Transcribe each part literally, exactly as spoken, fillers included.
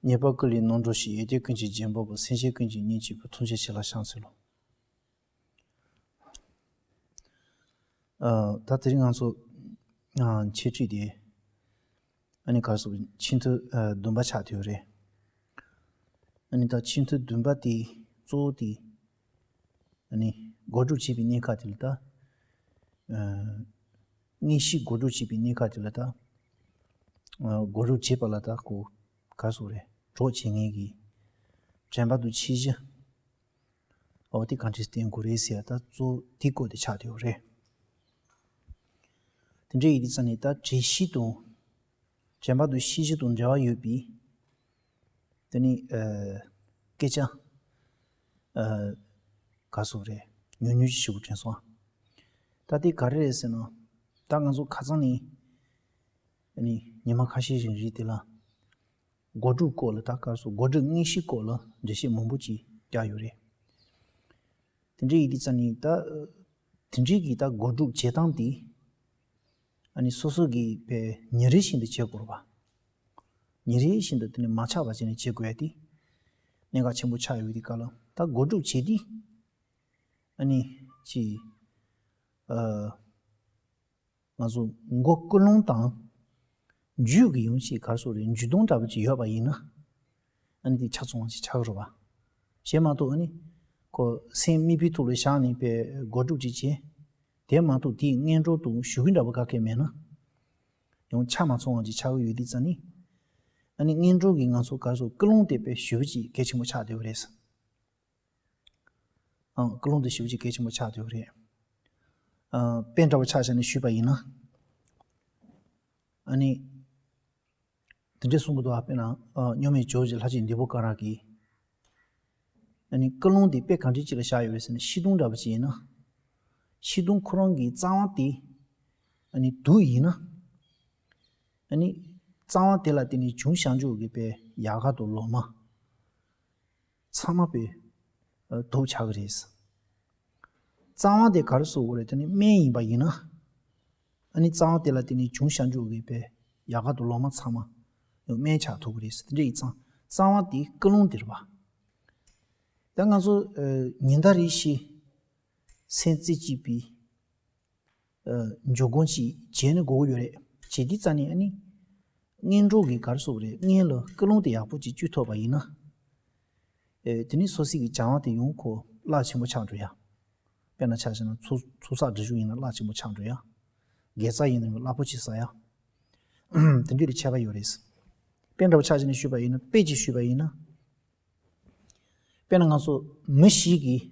ཉེས་པ་ཀུན་ལས་ནོར་འགྲོ་ཞིང་། ཡོན་ཏན་ཀུན་གྱི་རྒྱན་པ་པོ། སེམས་ཅན་ཀུན་གྱི་གཉེན་གཅིག་པུ། ཐུགས་རྗེ་ཆེ་ལ་ཕྱག་འཚལ་ལོ། ཨ། ད་དེ་རིང་ང་ཚོ་ཨ་འཆད་ཁྲིད་དེ་ཨ་ནི་ག་རེ་ཟེར་ཆེས་མཐོ་ཨ་བདུན་པ་ཆགས་བསྡད་ཡོད་རེད། ཨ་ནི་ད་ཆེས་མཐོ་བདུན་པ་དེ་གཙོ་བོ་དེ་ཨ་ནི་སྒོམ་སྒྲུབ་བྱེད་པའི་གནས་སྐབས་དེ་ལ་ད་ཨ་དངོས་གཞི་སྒོམ་སྒྲུབ་བྱེད་པའི་གནས་སྐབས་དེ་ལ་ད་ཨ་སྒོམ་སྒྲུབ་བྱེད་པ་ལ་ད་ཁོ་ག་རེ་ཟེར་རེད། གྲོགས་བྱེད་མཁན་གྱི་དྲན་པ་དང་ཤེས་བཞིན། འོ་དེ་གང་འདྲ་བསྟེན་དགོས་རེད་ཟེར་ཡ་ད་གཙོ་བོ་དེའི་སྐོར་དེ་ཆགས་བསྡད་ཡོད་རེད། དེ་འདྲ་ཡིན་དུས་ཙ་ནས་ད་དྲན་ཤེས་དང་། དྲན་པ་དང་ཤེས་བཞིན་དང་འབྲེལ་བ་ཡོད་པའི་དེ་ནི་ཨ་སྐད་ཆ་ཨ་ག་རེ་ཟེར་རེད། ཉུང་ཉུང་ཅིག་ཞུ་དགོས་དྲན་སོང་། ད་དེ་ག་རེ་རེད་ཟེར་ན། ད་ང་ཚོ་ཁ་སང་ནས་ཨ་ནི་ཉི་མ་ཁ་ཤས་ཤིག་རིང་དེ་ལ། སྒོམ་སྒྲུབ་སྐོར་ལ་ད་ག་རེ་ཟེར། སྒོམ་སྒྲུབ་དངོས་གཞིའི་སྐོར་ལ་འགྲེལ་བཤད་མང་པོ་ཅིག་བརྒྱབ་ཡོད་རེད། དེ་འདྲ་ཡིན་དུས་ཙ་ནས་ད་དེ་འདྲའི་གི་ད་སྒོམ་སྒྲུབ་བྱེད་སྟངས་དེ་ཨ་ནི་སོ་སོ་གིས་དཔེ་ཉིན་རེ་བཞིན་དུ་བྱེད་དགོས་རེད་པ། ཉིན་རེ་བཞིན་དུ་དེ་ནས་མ་ཆག་པ་བྱས་ནས་བྱེད་དགོས་ཡ་དེ་གནད་འགག་ཆེན་པོ་ཆགས་ཡོད་དུས་སྐབས་ལ། ད་སྒོམ་སྒྲུབ་བྱེད་དུས་ཨ་ནི་ཅིག་ཨ། ང་ཚོ་མགོ་ཀུན་སློང་དང་། རྒྱུད་ཀྱི་ཡང་ཅིག་ག་རེ་ཟེར་རེད། འཇུག་ལྡོག་འདྲ་པོ་ཅིག་ཡོད་པ་ཡིན་ན། ཨ་ནི་དེ་ཆ་ཚང་བ་ཅིག་ཆགས་ཀྱི་རེད་པ། གཞན་མ་གཏོགས་ཨ་ནི་ཁོ་སེམས་དམིགས་པའི་ཐོག་ལ་བཞག་ནས་དཔེ་སྒོམ་སྒྲུབ་ཅིག་བྱས། དེ་མ་གཏོགས་དེའི་སྔོན་འགྲོ་དང་ཞུ་གི་འདྲ་པོ་ག་གེ་མེད་ན། ཡང་ཆ་མ་ཚང་བ་ཅིག་ཆགས་ཀྱི་ཡོད་དུས་ཙ་ནས། ཨ་ནི་སྔོན་འགྲོ་གི་ང་ཚོ་ག་རེ་ཟེར། ཀུན་སློང་དེ་དཔེ་ཞེ་པོ་ཅིག་གལ་ཆེན་པོ་ཆགས་བསྡད་ཡོད་རེད། ཨང་། ཀུན་སློང་དེ་ཞེ་པོ་ཅིག་གལ་ཆེན་པོ་ཆགས་བསྡད་ཡོད་རེད། ཨ། དཔེ་འདྲ་པོ་ཆ་བཞག་ནས་ཞུས་པ་ཡིན་ན། ཨ་ནི། དེ་འདྲས་གསུང་གི་འདུག་ཨ། དཔེར་ན། ཨ། གཉུག་མའི་ཇོ་བོ་རྗེ་ལྷ་རྗེ་འདི་པོ་ཀ་ར་གིས། ཨ་ནི་ཀུན་སློང་དེ་དཔེ་གང་འདྲས་ཅིག་ལ་བཞག་ཡོད་རེད་ཟེར་ན། བཤད་སྟངས་འདྲ་པོ་ཅིག་ཡིན་ན། བཤད་སྟངས་ཁོ་རང་གི་རྩ་བ་དེ། ཨ་ནི་དུག་ཡིན་ན། ཨ་ནི་རྩ་བ་དེ་ལ་བརྟེན་ནས་བྱུང་བཞག་འཇུག་གི་དཔེ་ཡལ་ག་དང་ལོ་མ། ཚང་མ་དཔེ་ཨ་དུག་ཆགས་ཀྱི་རེད། རྩ་བ་དེ་ག་རེ་ཟེར་དགོས་རེད། དེ་ནི་སྨན་ཡིན་པ་ཡིན་ན། ཨ་ནི་རྩ་བ་དེ་ལ་བརྟེན་ནས་བྱུང་བཞག་འཇུག་གི་དཔེ་ཡལ་ག་དང་ལོ་མ་ཚང་མ་སྨན་ཆགས་ཐུབ་ཀྱི་རེད། དེ་འདྲ་ཡིན་ཙང་རྩ་བ་དེ་ཀུན་སློང་དེ་རེད་པ། ད་ང་ཚོ་ཨ་ཉིན་ལྟར་རེ་བཞིན་སེམས་རྩེ་གཅིག་པའི་ཨ་འཇོག་སྒོམ་ཅིག་བྱས་ནས་དགོས་ཀྱི་ཡོད་རེད། བྱེད་དུས་ཙ་ནས་ཨ་ནི་སྔོན་འགྲོ་གི་ག་རེ་ཟེར་དགོས་རེད། སྔོན་ལ་ཀུན་སློང་དེ་ཡག་པོ་ཅིག་བཅུག་ཐུབ་པ་ཡིན་ན། ཨེ། དེ་ནི་སོ་སོའི་གི་བྱ་བ་དེ་ཡང་ཁོ་རླབས་ཆེན་པོ་ཆགས་འགྲོ་ཡ། དཔེར་ན་ཆ་བཞག་ན་ཚོགས་ཚོགས་བསགས་སྒྲིབ་སྦྱོང་ཡིན་ན་རླབས་ཆེན་པོ་ཆགས་འགྲོ་ཡ། དགེ་རྩ་ཡིན་ན་ཡང་རླབས་པོ་ཆེ་བསགས་ཡ། དེ་འདྲ་ལ་ཁྱད་པར་ཡོད་རེད། དཔེ་འདྲ་པོ་ཆ་བཞག་ནས་ཞུས་པ་ཡིན་ན། དཔེ་ཅིག་ཞུས་པ་ཡིན་ན། དཔེར་ན་ང་ཚོ་མི་ཞིག་གིས་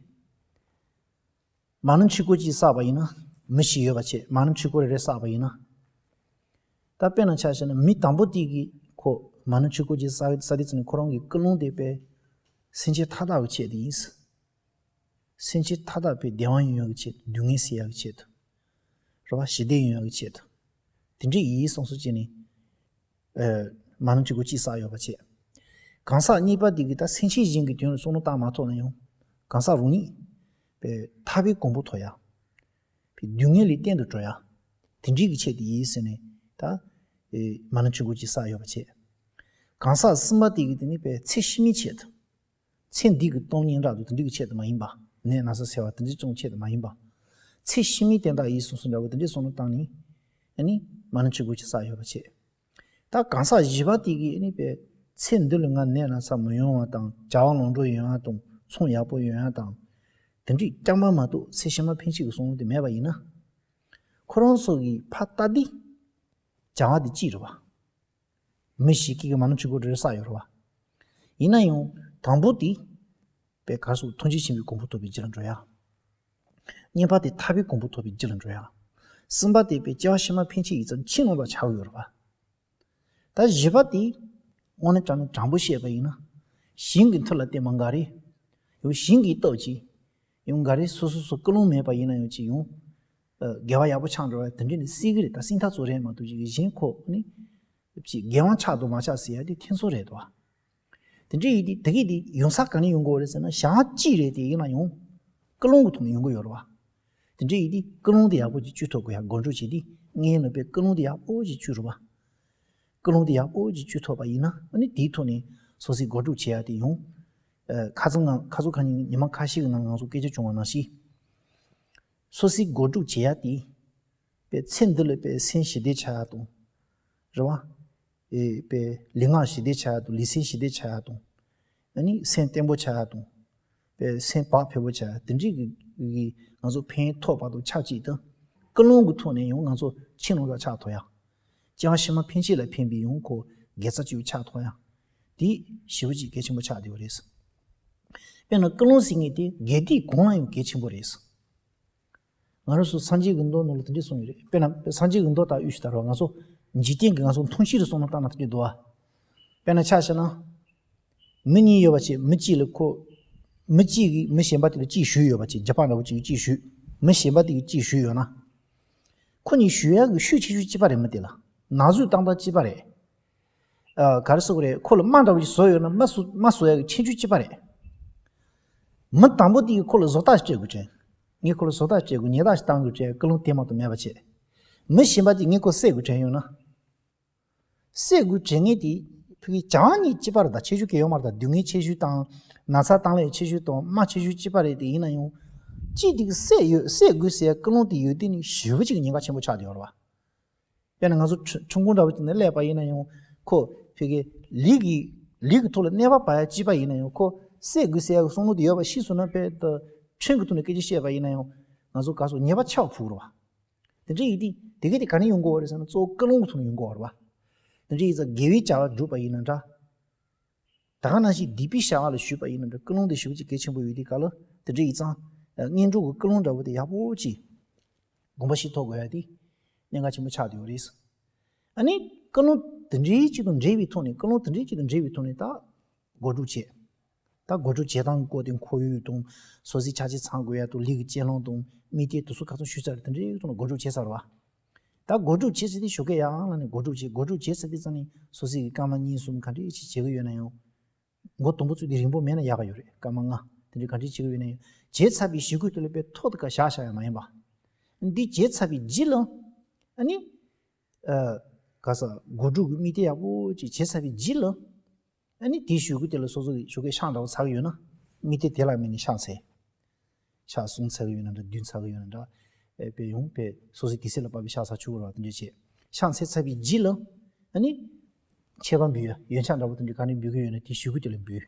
མ་ཎི་ཆོས་སྐོར་གཅིག་བསགས་པ་ཡིན་ན། མི་ཞིག་ཡོད་པ་བྱས་མ་ཎི་ཆོས་སྐོར་རེ་རེ་བསགས་པ་ཡིན་ན། ད་དཔེར་ན་ཆ་བཞག་ན་མི་དང་པོ་དེ་གིས་ཁོ་མ་ཎི་ཆོས་སྐོར་གཅིག་བསགས་བསགས་དུས་ཙ་ནས་ཁོ་རང་གི་ཀུན་སློང་དེ་དཔེ་སེམས་ཅན་མཐའ་དག་གི་ཆེད་དུ་ཡིན། སེམས་ཅན་མཐའ་དག་དཔེ་བདེ་བ་ཡོང་ཡག་གི་ཆེད་དུ། སྡུག་བསྔལ་སེལ་ཡག་གི་ཆེད་དུ། རེད་པ། ཞི་བདེ་ཡོང་ཡག་གི་ཆེད་དུ། དེ་འདྲ་ཡིན་བསམ་བསམ་བྱས་ནས། ཨ། མ་ཎི་ཆོས་སྐོར་གཅིག་བསགས་ཡོད་པ་བྱས། གང་ཟག་གཉིས་པ་དེ་གིས་ད་སེམས་ཅན་གཞན་གྱི་དོན་ལ་བསམ་བློ་བཏང་མ་ཐུབ་ན་ཡང་། གང་ཟག་རང་ཉིད་པའི་ཐར་པའི་གོ་འཕང་ཐོབ་ཡ། པའི་སྡུག་བསྔལ་ལས་གཏན་དུ་གྲོལ་ཡ། དེ་འདྲའི་གི་ཆེད་དུ་ཡིན་ཟེར་ནས་ད། ཨེ། མ་ཎི་ཆོས་སྐོར་གཅིག་བསགས་ཡོད་པ་བྱས། གང་ཟག་གསུམ་པ་དེ་གིས་དེ་ནི་པའི་ཚེ་ཕྱི་མའི་ཆེད་དུ། ཚེ་འདི་གི་སྟོང་ཉིད་འདྲ་དུ་དེ་འདྲའི་གི་ཆེད་དུ་མ་ཡིན་པ། ནད་ན་ཚ་སེལ་བ་དེ་འདྲའི་ཅུང་ཆེད་དུ་མ་ཡིན་པ། ཚེ་ཕྱི་མའི་དོན་དག་ཡིན་བསམ་བསམ་འདྲ་བོ་དེ་འདྲའི་བསམ་བློ་བཏང་ནས། ཨ་ནི་མ་ཎི་ཆོས་སྐོར་གཅིག་བསགས་ཡོད་པ་བྱས། ད་གང་ཟག་བཞི་པ་དེ་གིས་ཨ་ནི་པའི་ཚེ་འདི་ལ་ང་ནད་ན་ཚ་མི་ཡོང་བ་དང་། བྱ་བ་ལམ་འགྲོ་ཡོང་ཡ་དང་། ཚོང་ཡག་པོ་ཡོང་ཡ་དང་། དེ་འདྲའི་རྐྱང་པ་མ་གཏོགས་ཚེ་ཕྱི་མ་ཕན་ཆད་ཀྱི་བསམ་བློ་དེ་མེད་པ་ཡིན་ན། ཁོ་རང་ཚོ་གིས་ཕར་ལྟ་དུས་བྱ་བ་དེ་གཅིག་རེད་པ། མི་ཞིག་གིས་མ་ཎི་ཆོས་སྐོར་རེ་རེ་བསགས་ཡོད་རེད་པ། ཡིན་ན་ཡང་དང་པོ་དེ་པའི་གར་སོགས་ཐུགས་རྗེ་ཆེན་པོའི་གོ་འཕང་ཐོབ་པའི་རྒྱུ་ལ་འགྲོ་ཡ། གཉིས་པ་དེ་ཐར་པའི་གོ་འཕང་ཐོབ་པའི་རྒྱུ་ལ་འགྲོ་ཡ། གསུམ་པ་དེ་པའི་སྐྱེ་བ་ཕྱི་མ་ཕན་ཆད་ཡིན་ཙང་ཕྱི་མངོན་པར་ཆགས་ཡོད་རེད་པ། ད་བཞི་པ་དེ་དངོས་གནས་དྲང་གནས་དྲང་པོ་བཤད་པ་ཡིན་ན། གཞན་གྱི་མཐུ་ལ་བརྟེན་པ་འགའ་རེ། ཡང་གཞན་གྱི་སྟོབས་ཀྱིས་ཡང་འགའ་རེ་སོ་སོ་སོ་ཀུན་སློང་མེད་པ་ཡིན་ན་ཡང་ཅིག་ཡང་། ཨ། དགེ་བ་ཡག་པོ་ཆགས་འགྲོ་བ་དེ་འདྲ་ནི་སྲིད་ཀྱི་རེད། ད་སྲིད་མཐའ་ཚོ་རེད་མ་གཏོགས་ཅིག་གཞན་ཁོ་ནི། ཅིག་དགེ་བ་ཆགས་འདུག་མ་ཆགས་ཟེར་ཡ་དེ་ཐེ་ཚོམ་རེད་དོ། དེ་འདྲ་ཡིན་དུས་དེ་གི་དེ་ཡོང་ས་ག་ནས་ཡོང་གི་ཡོད་རེད་ཟེར་ན། བྱ་བ་གཅིག་རེད། དེ་ཡིན་ན་ཡང་ཀུན་སློང་གི་ཐོག་ནས་ཡོང་གི་ཡོད་རེད་པ། དེ་འདྲ་ཡིན་དུས་ཀུན་སློང་དེ་ཡག་པོ་ཅིག་བཅོས་ཐུབ་དགོས་ཡ། སྒོམ་སྒྲུབ་བྱེད་དུས་ངའི་ནང་པའི་ཀུན་སློང་དེ་ཡག་པོ་ཅིག་བཅོས་རུ་བ། ཀུན་སློང་དེ་ཡག་པོ་ཅིག་བཅོས་ཐུབ་པ་ཡིན་ན། ཨ་ནི་དེའི་ཐོག་ནས་སོ་སོའི་སྒོམ་སྒྲུབ་བྱེད་ཡ་དེ་ཡོང་། ཨ། ཁ་སང་ང་ཁ་སང་ཁ་ཉིན་ཉི་མ་ཁ་ཤས་ཀྱི་ནང་ང་ཚོ་སྐད་ཆ་བྱུང་བ་ནང་བཞིན། སོ་སོའི་སྒོམ་སྒྲུབ་བྱེད་ཡ་དེ། པའི་ཚེ་འདི་ལ་པའི་སེམས་ཞི་བདེ་ཆགས་ཡ་དང་། རེད་བ། ཨེ། པའི་ལུས་ངག་ཞི་བདེ་ཆགས་ཡ་དང་། ལུས་སེམས་ཞི་བདེ་ཆགས་ཡ་དང་། ཨ་ནི་སེམས་བརྟན་པོ་ཆགས་ཡ་དང་། པའི་སེམས་བག་ཕེབས་པོ་ཆགས་ཡ། དེ་འདྲའི་གི་གི་ང་ཚོ་ཕན་ཐོགས་པ་དང་ཆབས་ཅིག་ཏུ། ཀུན་སློང་གི་ཐོག་ནས་ཡང་ང་ཚོ་ཕྱི་ནང་དག་ཆགས་ཐུབ་ཡ། སྤྱན་ཕྱི་མ་ཕན་ཆད་ལ་ཕན་པའི་ཡང་ཁོ་དགེ་རྩ་ཅིག་ཆགས་ཐུབ་ཡ། དེ་ཞེ་པོ་ཅིག་གལ་ཆེན་པོ་ཆགས་བསྡད་པ་རེད། དཔེར་ན་ཀུན་སློང་ཟེར་མཁན་དེ་དགེ་སྡིག་གང་ལ་ཡང་གལ་ཆེན་པོ་རེད། ང་རང་ཚོ་སངས་རྒྱས་ཀྱི་མདོ་ནང་ལ་དེ་འདྲས་གསུངས་ཡོད་རེད། དཔེར་ན་སངས་རྒྱས་ཀྱི་མདོ་དག་ཡོད་ཞུ་ད་ར་བ། ང་ཚོ་འཇིག་རྟེན་གྱི་ང་ཚོ་མཐོང་ཤེས་རུ་སོང་ན་བཏང་ན་དེ་འདྲས་འདུག་བ། དཔེར་ན་ཆ་བཞག་ན། མི་གཉིས་ཡོད་པ་བྱས། མི་གཅིག་ལ་ཁོ། མི་གཅིག་གིས་མི་གཞན་པ་དེ་ལ་གཅིག་ཞུས་ཡོད་པ་བྱས། རྒྱབ་ཕར་འདྲ་བོ་གཅིག་གིས་གཅིག་ཞུས། མི་གཞན་པ་དེ་གིས་གཅིག་ཞུས་ཡོད་ན། ཁོ་གཉིས་ཞུ་ཡག་གི་ཤུགས་ཆེ་ཤོས་གཅིག་པ་རེད། མི་དེ་ལ་ན་ཟུག་བཏང་སྟངས་གཅིག་པ་རེད། ཨ། ག་རེ་ཟེར་དགོས་རེད། ཁོ་ལ་རྨ་འདྲ་བོ་ཞིག་བཟོ་ཡོད་ན་རྨ་བཟོ་རྨ་བཟོ་ཡག་གི་ཁྱད་ཆོས་གཅིག་པ་རེད། མི་དང་པོ་དེ་གིས་ཁོ་ལ་བཟོ་ལྟ་ཞིག་སྤྲད་དགོས་དྲན། ངས་ཁོ་ལ་བཟོ་ལྟ་སྤྲད་དགོས། ཉེས་ལྟ་ཞིག་བཏང་དགོས་དྲན། ཀུན་སློང་དེ་མ་གཏོགས་མེད་པ་བྱས། མི་གཞན་པ་དེས་ངས་ཁོ་བསད་དགོས་དྲན་ཡོད་ན། བསད་དགོས་དྲན་མཁན་དེ་ཕ་གི་བྱ་བ་གཉིས་གཅིག་པ་རེད་ད། ཁྱད་ཆོས་གང་ཡང་ཡོད་མ་རེད་ད། སྡུག་བསྔལ་ཁྱད་ཆོས་དང་། ན་ཚ་བཏང་ལས་ཁྱད་ཆོས་དང་། རྨ་ཁྱད་ཆོས་གཅིག་པ་རེད་དེ། ཡིན་ན་ཡང་། གཅིག་དེ་གིས་བསད་ཡོད། བསད་དགོས་ཟེར་ཡ་ཀུན་སློང་དེ་ཡོད་དུས་ནི་ཞེ་པོ་ཅིག་གི་ཉེན་ཁ་ཆེན་པོ་ཆགས་བསྡད་ཡོད་རེད་བ། དཔེར་ན་ང་ཚོ་ཁྲིམས་ཁྲིམས་ཁང་འདྲ་བོ་ཅིག་ནང་སླེབས་པ་ཡིན་ན་ཡང་། ཁོ་ཕ་གི་ལུགས་ཀྱི་ལུགས་ཀྱི་ཐོག་ལ་གནས་པ་བབས་ཡ་གཅིག་པ་ཡིན་ན་ཡང་། ཁོ་བསད་དགོས་ཟེར་ཡ་གི་བསམ་བློ་དེ་ཡོད་པ་ཤེས་སོང་ན། དཔེ་ད་ཁྲིམས་ཀྱི་ཐོག་ནས་སྐད་ཆ་བཤད་པ་ཡིན་ན་ཡང་། ང་ཚོ་ག་སོ་ཉེས་པ་ཆགས་ཕུག་རེད་བ། དེ་འདྲ་ཡིན་དུས་དེ་ག་དེ་ག་ནས་ཡོང་དགོས་བ་རེད་ཟེར་ན། གཙོ་བོ་ཀུན་སློང་གི་ཐོག་ནས་ཡོང་དགོས་བ་རེད་བ། དེ་འདྲ་ཡིན་ཙང་དགེ་བའི་བྱ་བ་བསྒྲུབས་པ་ཡིན་ན་འདྲ། ད་ག་ནང་བཞིན་སྡིག་པའི་བྱ་བ་ལ་ཞུགས་པ་ཡིན་ན་འདྲ། ཀུན་སློང་དེ་ཞེ་པོ་ཅིག་གལ་ཆེན་པོ་ཡོད་དུས་སྐབས་ལ། དེ་འདྲ་ཡིན་ཙང་། གཉེན་གྲོགས་ཀྱི་ཀུན་སློང་འདྲ་བོ་དེ་ཡག་པོ་ཅིག་གོམས་པ་བྱེད་ཐུབ་དགོས་ཡ་དེ་གནད་འགག་ཆེན་པོ་ཆགས་བསྡད་ཡོད་རེད། ཨ་ནི་ཀུན་སློང་དེ་འདྲའི་ཅིག་དང་འབྲེལ་བའི་ཐོག་ནས། ཀུན་སློང་དེ་འདྲའི་ཅིག་དང་འབྲེལ་བའི་ཐོག་ནས་ད་སྒོམ་སྒྲུབ་བྱེད། ད་སྒོམ་སྒྲུབ་བྱེད་སྟངས་ཀྱི་སྐོར་དེ་ཁོར་ཡུག་དང་། སོ་སོའི་ཆ་རྐྱེན་ཚང་དགོས་ཡ་དང་། ལུས་ཀྱི་སྤྱོད་ལམ་དང་། དམིགས་གཏད་དེ་ཚོ་ག་ཚོད་ཞུས་ཚར། དེ་འདྲའི་ཐོག་ནས་སྒོམ་སྒྲུབ་བྱས་ཚར་བ། ད་སྒོམ་སྒྲུབ་བྱེད་ཚུལ་དེ་ཞོགས་ཀས་ཡར་ལངས་ནས་སྒོམ་སྒྲུབ་བྱེད། སྒོམ་སྒྲུབ་བྱེད་ཚར་དུས་ཙམ་ནས་སོ་སོའི་གི་སྐར་མ་གཉིས་གསུམ་ག་འདྲས་ཅིག་བྱེད་ཀྱི་ཡོད་ན་ཡང་། འགོ་དང་པོ་ཚུད་དེ་རིང་པོ་མེད་ན་ཡག་ག་ཡོད་རེད། སྐར་མ་ལྔ་དེ་འདྲས་ག་འདྲས་བྱེད་ཀྱི་ཡོད་ན་ཡང་། བྱེད་ཚར་བའི་གཞུག་གུ་དེ་ལ་དཔེ་ཐོག་ཏུ་ཀ་བཞག་བཞག་ཡ་མ་ཡིན་པ། འདི་བྱེད་ཚར་བའི་རྗེས་ལ། ཨ་ནི། ཨ། ག་ས་སྒོམ་སྒྲུབ་ཀྱི་དམིགས་གཏད་ཡག་པོ་ཅིག་བྱེད་ཚར་བའི་རྗེས་ལ། ཨ་ནི་དེའི་གཞུག་གུ་དེ་ལ་སོ་སོ་གི་ཞོགས་ཀས་ཕྱག་འདྲ་བོ་ཚར་གི་ཡོད་ན། དམིགས་གཏད་དེ་ལ་དམིགས་ནས་ཕྱག་འཚལ། ཕྱག་གསུམ་ཚར་གི་ཡོད་ན་འདྲ། བདུན་ཚར་གི་ཡོད་ན་འདྲ། ཨེ། དཔེ་ཡང་དཔེ་སོ་སོའི་དུས་ཚོད་ལ་བབས་པའི་ཕྱག་ཚར་ཆོག་གི་རེད་བ། དེ་འདྲ་བྱས། ཕྱག་འཚལ་ཚར་བའི་རྗེས་ལ། ཨ་ནི། མཆོད་པ་འབུལ་ཡ། ཡོན་ཆབ་འདྲ་བོ་དེ་འདྲ་ག་ནས་འབུལ་གི་ཡོད་ན་དེའི་གཞུག་གུ་དེ་ལ་འབུལ།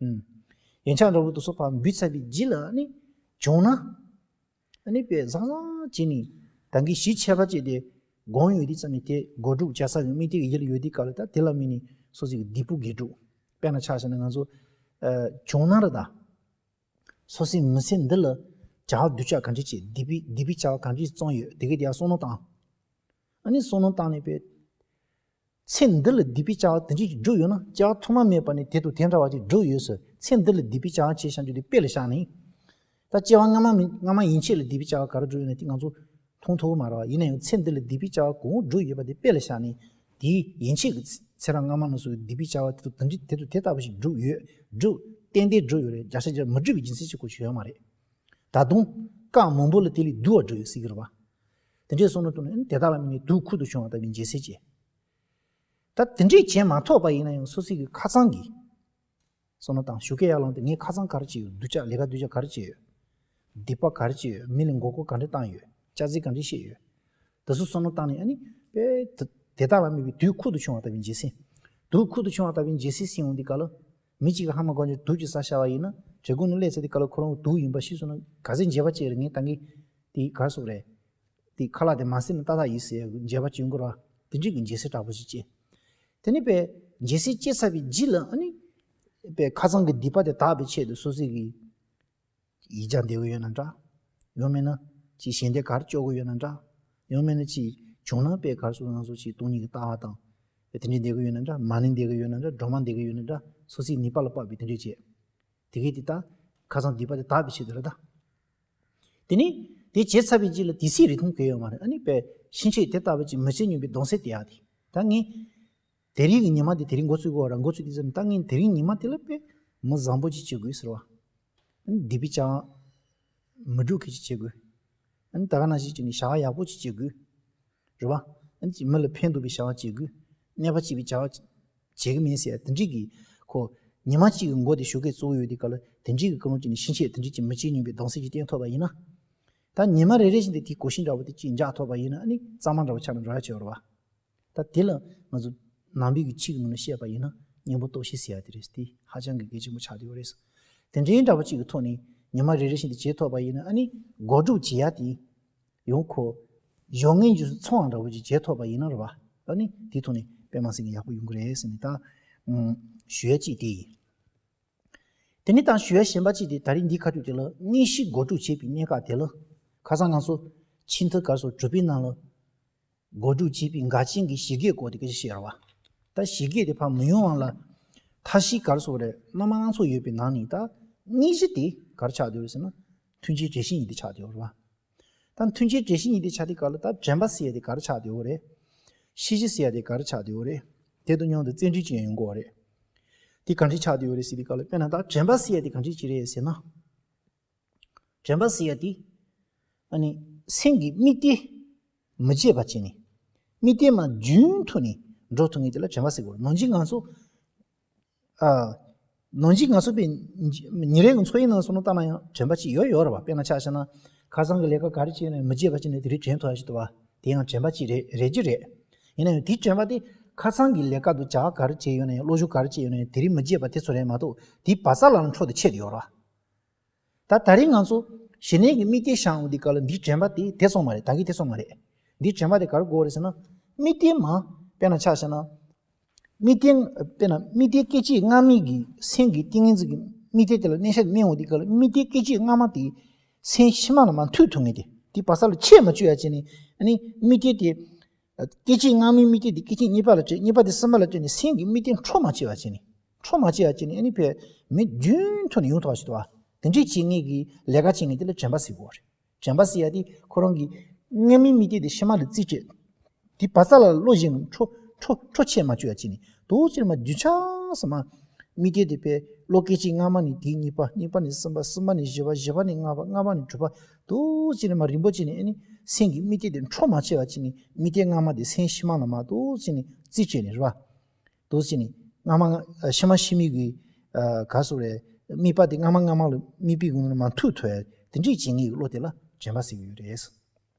ཨུམ། ཡོན་ཆབ་འདྲ་བོ་དེ་ཚོ་ཕར་འབུལ་ཚར་བའི་རྗེས་ལ། ཨ་ནི། བྱུང་ན། ཨ་ནི་དཔེ་བཟང་བཟང་བྱས་ནས་ད་གིན་གཞི་ཆད་པ་བཅད་དེ་སྒོམ་ཡོད་དུས་ཙམ་ནས། དེ་སྒོམ་སྒྲུབ་བྱ་ས་གི་དམིགས་གཏད་ཀྱི་ཡུལ་ཡོད་དུས་སྐབས་ལ། ད་དེ་ལ་དམིགས་ནས་སོ་སོ་གི་སྡིག་པ་གི་སྒྲུབ། དཔེར་ན་ཆ་བཞག་ན་ང་ཚོ། ཨ། བྱུང་ན་རེད་ད། སོ་སོའི་མི་ཚེ་འདི་ལ་བྱ་བ་སྡུག་ཅག་ག་འདྲ་བྱས། སྡིག་པའི་སྡིག་པའི་བྱ་བ་ག་འདྲ་བརྩམས་ཡོད། དེ་ག་དེ་ཡར་བསམ་བློ་བཏང་། ཨ་ནི་བསམ་བློ་བཏང་ནས་དཔེ། ཚེ་འདི་ལ་སྡིག་པའི་བྱ་བ་དེ་འདྲ་ཞིག་བསྒྲུབས་ཡོད་ན། སྐྱེ་བ་ཐོག་མ་མེད་པ་ནས་དེ་དང་དེ་འདྲ་བ་ཅིག་བསྒྲུབས་ཡོད་ཟེར། ཚེ་འདི་ལ་སྡིག་པའི་བྱ་བ་བྱས་བཞག་རྒྱུ་དེ་དཔེ་ལ་བཞག་ནས། ད་སྐྱེ་བ་སྔ་མ་མི་སྔ་མ་ཡན་ཆད་ལ་སྡིག་པའི་བྱ་བ་ག་རེ་བསྒྲུབས་ཡོད་ན་དེ་ང་ཚོ་མཐོང་ཐུབ་ཀྱི་མ་རེད་བ། ཡིན་ན་ཡང་ཚེ་འདི་ལ་སྡིག་པའི་བྱ་བ་གང་བསྒྲུབས་ཡོད་པ་དེ་དཔེ་ལ་བཞག་ནས། དེའི་ཡན་ཆད་ཀྱི་ཚེ་རབས་སྔ་མ་ནང་སོགས་སྡིག་པའི་བྱ་བ་དེ་དང་དེ་འདྲ་དེ་དང་དེ་ལྟ་བུ་ཞིག་བསྒྲུབས་ཡོད། བསྒྲུབས། ཏན་ཏན་བསྒྲུབས་ཡོད་རེད། བརྒྱ་ཆ་བརྒྱ་མི་བསྒྲུབ་པའི་རྒྱུ་མཚན་ཅིག་ཁོ་ཞིག་ཡོད་མ་རེད། ད་དུང་སྐབས་མང་པོ་ལ་དེ་ལས་བསྡུས་པ་བསྒྲུབས་ཡོད་ཟེར་གྱི་རེད་བ། དེ་འདྲའི་བསམ་བློ་བཏང་ནས། ཨ་ནི་དེ་དག་ལ་དམིགས་ནས་དུག་ཁུར་དུ་བྱུང་བ་ལྟ་བུའི་འཇལ་སྲིད་བྱེད། ད་དེ་འདྲས་བྱེད་མ་ཐུབ་པ་ཡིན་ན་ཡང་སོ་སོའི་གི་ཁ་ཚང་གི་བསམ་བློ་བཏང་། ཞོགས་ཀས་ཡར་ལངས་ཏེ་ངས་ཁ་ཚང་ག་རེ་བྱས་ཡོད། སྡུག་ཅག་ལས་ཀ་སྡུག་ཅག་ག་རེ་བྱས་ཡོད། སྡིག་པ་ག་རེ་བྱས་ཡོད། མི་ལ་མགོ་སྐོར་ག་འདྲ་བཏང་ཡོད། སྐྱག་རྫུན་ག་འདྲ་བཤད་ཡོད། དེ་ཚོ་བསམ་བློ་བཏང་ནས། ཨ་ནི་དཔེ་དེ་དེ་དག་ལ་དམིགས་པའི་དུག་ཁུར་དུ་བྱུང་བ་ལྟ་བུའི་འཇལ་སྲིད། དུག་ཁུར་དུ་བྱུང་བ་ལྟ་བུའི་འཇལ་སྲིད་ཟེར་ཡོང་དུས་སྐབས་ལ། མི་གཅིག་གིས་ཧ་མ་གོ་བྱས་དུག་ཅིག་ཟ་བཞག་པ་ཡིན་ན། བྲེ་གུང་ནས་སླེབས་ཚར་དུས་སྐབས་ལ་ཁོ་རང་གི་དུག་ཡིན་པ་ཤེས་སོང་ན། ག་ཚོད་འཇལ་བ་བྱས་རེད། ངས་ད་གིན་དེ་ག་རེ་ཟེར་དགོས་རེད། དེ་ཁ་ལག་དེ་མ་ཟས་ན་ཏག་ཏག་ཡིན་ཟེར་ཡག་གི་འཇལ་བ་བྱེད་དགོས་ར། དེ་འདྲའི་གི་འཇལ་སྲིད་དྲག་པོ་ཞིག་བྱས། དེ་ནས་དཔེ་འཇལ་སྲིད་བྱས་ཚར་བའི་རྗེས་ལ། ཨ་ནི་དཔེ་ཁ་ཚང་གི་སྡིག་པ་དེ་དག་པའི་ཆེད་དུ་སོ་སོའི་གི་ཡིག་བརྒྱ་འདེབས་གི་ཡོད་ན་འདྲ། ཡང་མིན་ན་ཅིག་ཞལ་འདེབས་ག་རེ་བཅོ་གི་ཡོད་ན་འདྲ། ཡང་མིན་ན་ཅིག་བྱུང་ན་དཔེ་ག་རེ་ཟེར། ང་ཚོ་ཅིག་སྟོང་ཉིད་ཀྱི་ལྟ་བ་དང་། དེ་འདྲའི་འདེབས་གི་ཡོད་ན་འདྲ། མ་ཎི་འདེབས་གི་ཡོད་ན་འདྲ། སྒྲོལ་མ་འདེབས་གི་ཡོད་ན་འདྲ། སོ་སོའི་ནུས་པ་ལ་དཔག་པའི་དེ་འདྲ་བྱས། དེ་གས་དེ་ད་ཁ་སང་སྡིག་པ་དེ་དག་པའི་ཆེད་དུ་རེད་ད། དེ་ནས་དེ་བྱས་ཚར་བའི་རྗེས་ལ་དེ་སྲིད་རིགས་མཐོང་གི་ཡོད་མ་རེད། ཨ་ནི་དཔེ་ཕྱིན་ཆད་དེ་ལྟ་བུ་ཅིག་མི་བྱེད་སྙམ་པའི་གདུང་སེམས་དེ་ཡག་དེ། ད་ངས་དེ་རིང་གི་ཉི་མ་དེ་དེ་རིང་འགོ་ཚུགས་དགོས་ར། འགོ་ཚུགས་དུས་ཙམ་ད་ངས་དེ་རིང་ཉི་མ་དེ་ལ་དཔེ་མི་བཟང་པོ་ཅིག་བྱེད་དགོས་ཟེར་བ། ཨ་ནི་སྡིག་པའི་བྱ་བ་མི་སྒྲུབ་མཁན་ཅིག་བྱེད་དགོས། ཨ་ནི་ད་ག་ནང་བཞིན་བྱས་ནས་བྱ་བ་ཡག་པོ་ཅིག་བྱེད་དགོས། རེད་བ། ཨ་ནི་མི་ལ་ཕན་ཐོགས་པའི་བྱ་བ་བྱེད་དགོས། གནོད་པ་བྱེད་པའི་བྱ་བ་བྱེད་ཀྱི་མིན་ཟེར་ཡ་དེ་འདྲའི་གི་ཁོ་ཉི་མ་གཅིག་གི་མགོ་དེ་ཞོགས་ཀས་བཙུགས་ཡོད་དུས་སྐབས་ལ་དེ་འདྲའི་གི་ཀུན་སློང་བྱས་ནས་ཕྱིན་ཆད་དེ་འདྲའི་ཅིག་མི་བྱེད་སྙམ་པའི་གདུང་སེམས་ཅིག་བསྟེན་ཐུབ་པ་ཡིན་ན། ད་ཉི་མ་རེ་རེ་བཞིན་དུ་དེའི་གོ་ཤེས་འདྲ་བོ་དེ་ཅིག་འཇགས་ཐུབ་པ་ཡིན་ན་ཨ་ནི་གཙང་མ་འདྲ་བོ་ཆགས་ནས་འགྲོ་ཡ་ཅིག་ཡོད་རེད་བ། ད་དེ་ལ་ང་ཚོ་ནང་པའི་གི་ཆོས་ཀྱི་ངོས་ནས་བཤད་པ་ཡིན་ན་གཉེན་པོ་སྟོབས་བཞི་ཟེར་ཡ་དེ་རེད། དེ་ཧ་ཅང་གི་གལ་ཆེན་པོ་ཆགས་བསྡད་ཡོད་རེད། དེ་འདྲའི་འདྲ་བོ་གཅིག་གི་ཐོག་ནས་ཉི་མ་རེ་རེ་བཞིན་དུ་བྱེད་ཐུབ་པ་ཡིན་ན་ཨ་ནི་འགོ་སྒྲུབ་བྱེད་ཡ་དེ་ཡང་ཁོ་གཞོན་ངན་རྗེས་སུ་ཚང་བ་འདྲ་བོ་ཅིག་བྱེད་ཐུབ་པ་ཡིན་ན་རེད་བ། ཨ་ནི་དེའི་ཐོག་ནས་དཔེ་མ་སྲིད་ཀྱི་ཡག་པོ་ཡོང་གི་རེད་ཟེར་ནས་ད་ཞུ་ཡ་གཅིག་དེ་ཡིན། དེ་ནས་ད་ཞུ་ཡ་གཞན་པ་གཅིག་དེ་ད་རིང་འདིའི་ཁ་ཐུག་དེ་ལ་དངོས་གཞི་འགོ་ཁྲིད་བྱེད་པའི་གནས་སྐབས་དེ་ལ་ཁ་སང་ང་ཚོ་ཆེས་མཐོའི་གར་སོགས་གྲུབ་པའི་ནང་ལ་འགོ་ཁྲིད་བྱེད་པའི་འགལ་རྐྱེན་གྱི་བཞི་གའི་སྐོར་དེ་སྐད་ཆ་བཤད་ར་བ། ད་བཞི་གའི་དེ་ཕར་མི་ཡོང་བ་ལ་མཐའ་བཞི་གར་སོགས་རེད་སྣ་མང་ཚོ་ཡོད་པའི་ནང་ནས་ད་དངོས་གཞི་དེ་གར་ཆགས་བསྡད་ཡོད་ཟེར་ན་མཐུན་རྐྱེན་འགྲན་ཞེན་གཉིས་དེ་ཆགས་བསྡད་ཡོད་ར་བ། ད་མཐུན་རྐྱེན་འགྲན་ཞེན་གཉིས་དེ་ཆགས་དུས་སྐབས་ལ་ད་དྲན་པ་ཟེར་ཡ་དེ་ག་རེ་ཆགས་བསྡད་ཡོད་རེད། ཤེས་བཞིན་ཟེར་ཡ་དེ་ག་རེ་ཆགས་བསྡད་ཡོད་རེད། དེ་དང་མཉམ་དུ་བརྩོན་འགྲུས་ཀྱང་ཡོང་གི་ཡོད་རེད། དེ་ག་འདྲས་ཆགས་བསྡད་ཡོད་རེད་ཟེར་དུས་སྐབས་ལ་དཔེར་ན་ད་དྲན་པ་ཟེར་ཡ་དེ་ག་འདྲས་ཅིག་རེད་ཟེར་ན། དྲན་པ་ཟེར་ཡ་དེ། ཨ་ནི། སེམས་ཀྱི་དམིགས་གཏད། མི་བརྗེད་པ་བྱས་ནས། དམིགས་གཏད་མ་རྒྱུན་མཐུད་ནས་འགྲོ་ཐུབ་མཁན་དེ་ལ་དྲན་པ་ཟེར་གི་རེད། ནང་བཞིན་ང་ཚོ། ཨ། ནང་བཞིན་ང་ཚོ་པའི་ཉིན་རེའི་འཚོ་བའི་ནང་སོང་ན་ལྟ་ན་ཡང་དྲན་པ་ཅིག་ཡོད་ཡོད་རེད་བ། དཔེར་ན་ཆ་བཞག་ན་ཁ་སང་གི་ལས་ཀ་ག་རེ་བྱས་ཡོད་ན་ཡང་མི་བརྗེད་པ་བྱས་ནས་དེ་རིང་དྲན་ཐུབ་ཡ་ཞིག་འདུག་བ། དེ་ཡང་དྲན་པ་ཅིག་རེད་རེད་ཀྱི་རེད། ཡིན་ན་ཡང་དེའི་དྲན་པ་དེ་ཁ་སང་གི་ལས་ཀ་དང་བྱ་བ་ག་རེ་བྱས་ཡོད་ན་ཡང་བློ་སྦྱོང་ག་རེ་བྱས་ཡོད་ན་ཡང་དེ་རིང་མི་བརྗེད་པ་དེ་ཚོ་རེད་མ་གཏོགས་དེ་བ་ས་ལ་འཕྲོ་དེ་ཆད་དེ་ཡོད་རེད་བ། ད་ད་རིང་ང་ཚོ་ཞི་གནས་ཀྱི་དམིགས་གཏད་བཞག་འོང་དུས་སྐབས་ལ་འདིའི་དྲན་པ་དེ་དེ་ཙམ་མ་རེད། ད་གིན་དེ་ཙམ་མ་རེད། འདིའི་དྲན་པ་དེ་ག་རེ་དགོས་རེད་ཟེར་ན། དམིགས་གཏད་མ། དཔེར་ན་ཆ་བཞག་ན། དམིགས་གཏད། དཔེར་ན་དམིགས་གཏད་སྐད་ཅིག་སྔ་མའི་གི་སེམས་ཀྱི་ཏིང་ངེ་འཛིན་གྱི་དམིགས་གཏད་དེ་ལ་གནས་ཤིང་དམིགས་འོང་དུས་སྐབས་ལ་དམིགས་གཏད་སྐད་ཅིག་སྔ་མ་དེ་སེམས་ཕྱི་མ་ལ་མ་མཐུད་ཐུབ་མཁན་དེ་དེ་བ་ས་ལ་ཆད་མ་བཅུག་ཡ་བྱས་ནས་ཨ་ནི་དམིགས་གཏད་དེ། སྐད་ཅིག་སྔ་མའི་དམིགས་གཏད་དེ་སྐད་ཅིག་གཉིས་པ་ལ་སྤྲད། གཉིས་པ་དེ་གསུམ་པ་ལ་སྤྲད་ནས་སེམས་ཀྱི་དམིགས་གཏད་འཕྲོ་མ་ཆད་པ་བྱས་ནས། འཕྲོ་མ་ཆད་པ་བྱས་ནས་ཨ་ནི་ཕར་མི་རྒྱུན་མཐུད་ནས་ཡོང་ཐུབ་པ་ཞིག་འདུག་བ། དེ་འདྲའི་བྱེད་མཁན་གྱི་ལས་ཀ་བྱེད་མཁན་དེ་ལ་དྲན་པ་ཟེར་གྱི་ཡོད་རེད། དྲན་པ་ཟེར་ཡ་དེ་ཁོ་རང་གི་སྔ་མའི་དམིགས་གཏད་དེ་ཕྱི་མ་ལ་རྩིས་སྤྲད། དེ་བ་ས་ལ་བློ་གཞན་འཕྲོ་འཕྲོ་འཕྲོ་ཆད་མ་བཅུག་ཡ་བྱས་ནས་དུ་ཅིར་མ་རྒྱུན་ཆགས་སུ་མ། དམིགས་གཏད་དེ་ཕར་བློ་སྐད་ཅིག་སྔ་མ་ནས་དེ་གཉིས་པ། གཉིས་པ་ནས་གསུམ་པ། གསུམ་པ་ནས་བཞི་པ། བཞི་པ་ནས་ལྔ་པ། ལྔ་པ་ནས་དྲུག་པ། དུ་ཅིར་མ་རིམ་པ་བྱས་ནས་ཨ་ནི་སེམས་ཀྱི་དམིགས་གཏད་དེ་འཕྲོ་མ་ཆད་པ་བྱས་ནས་དམིགས་གཏད་སྔ་མ་དེ་སེམས་ཕྱི་མ་ལ་མ་དུ་ཅིར་ནས་རྩིས་སྤྲད་ནས་རེད་བ། དུ་ཅིར་ནས་སྔ་མ་ཕྱི་མ་ཕྱི་མའི་གི་ག་སོགས་རེད། དམིགས་པ་དེ་སྔ་མ་སྔ་མ་ལ་དམིགས་པའི་སྒང་ལ་མ་མཐུད་ཐུབ་ཡ་དེ་འདྲའི་བྱེད་མཁན་གྱི་བློ་དེ་ལ་དྲན་པ་ཟེར་གྱི་ཡོད་རེད།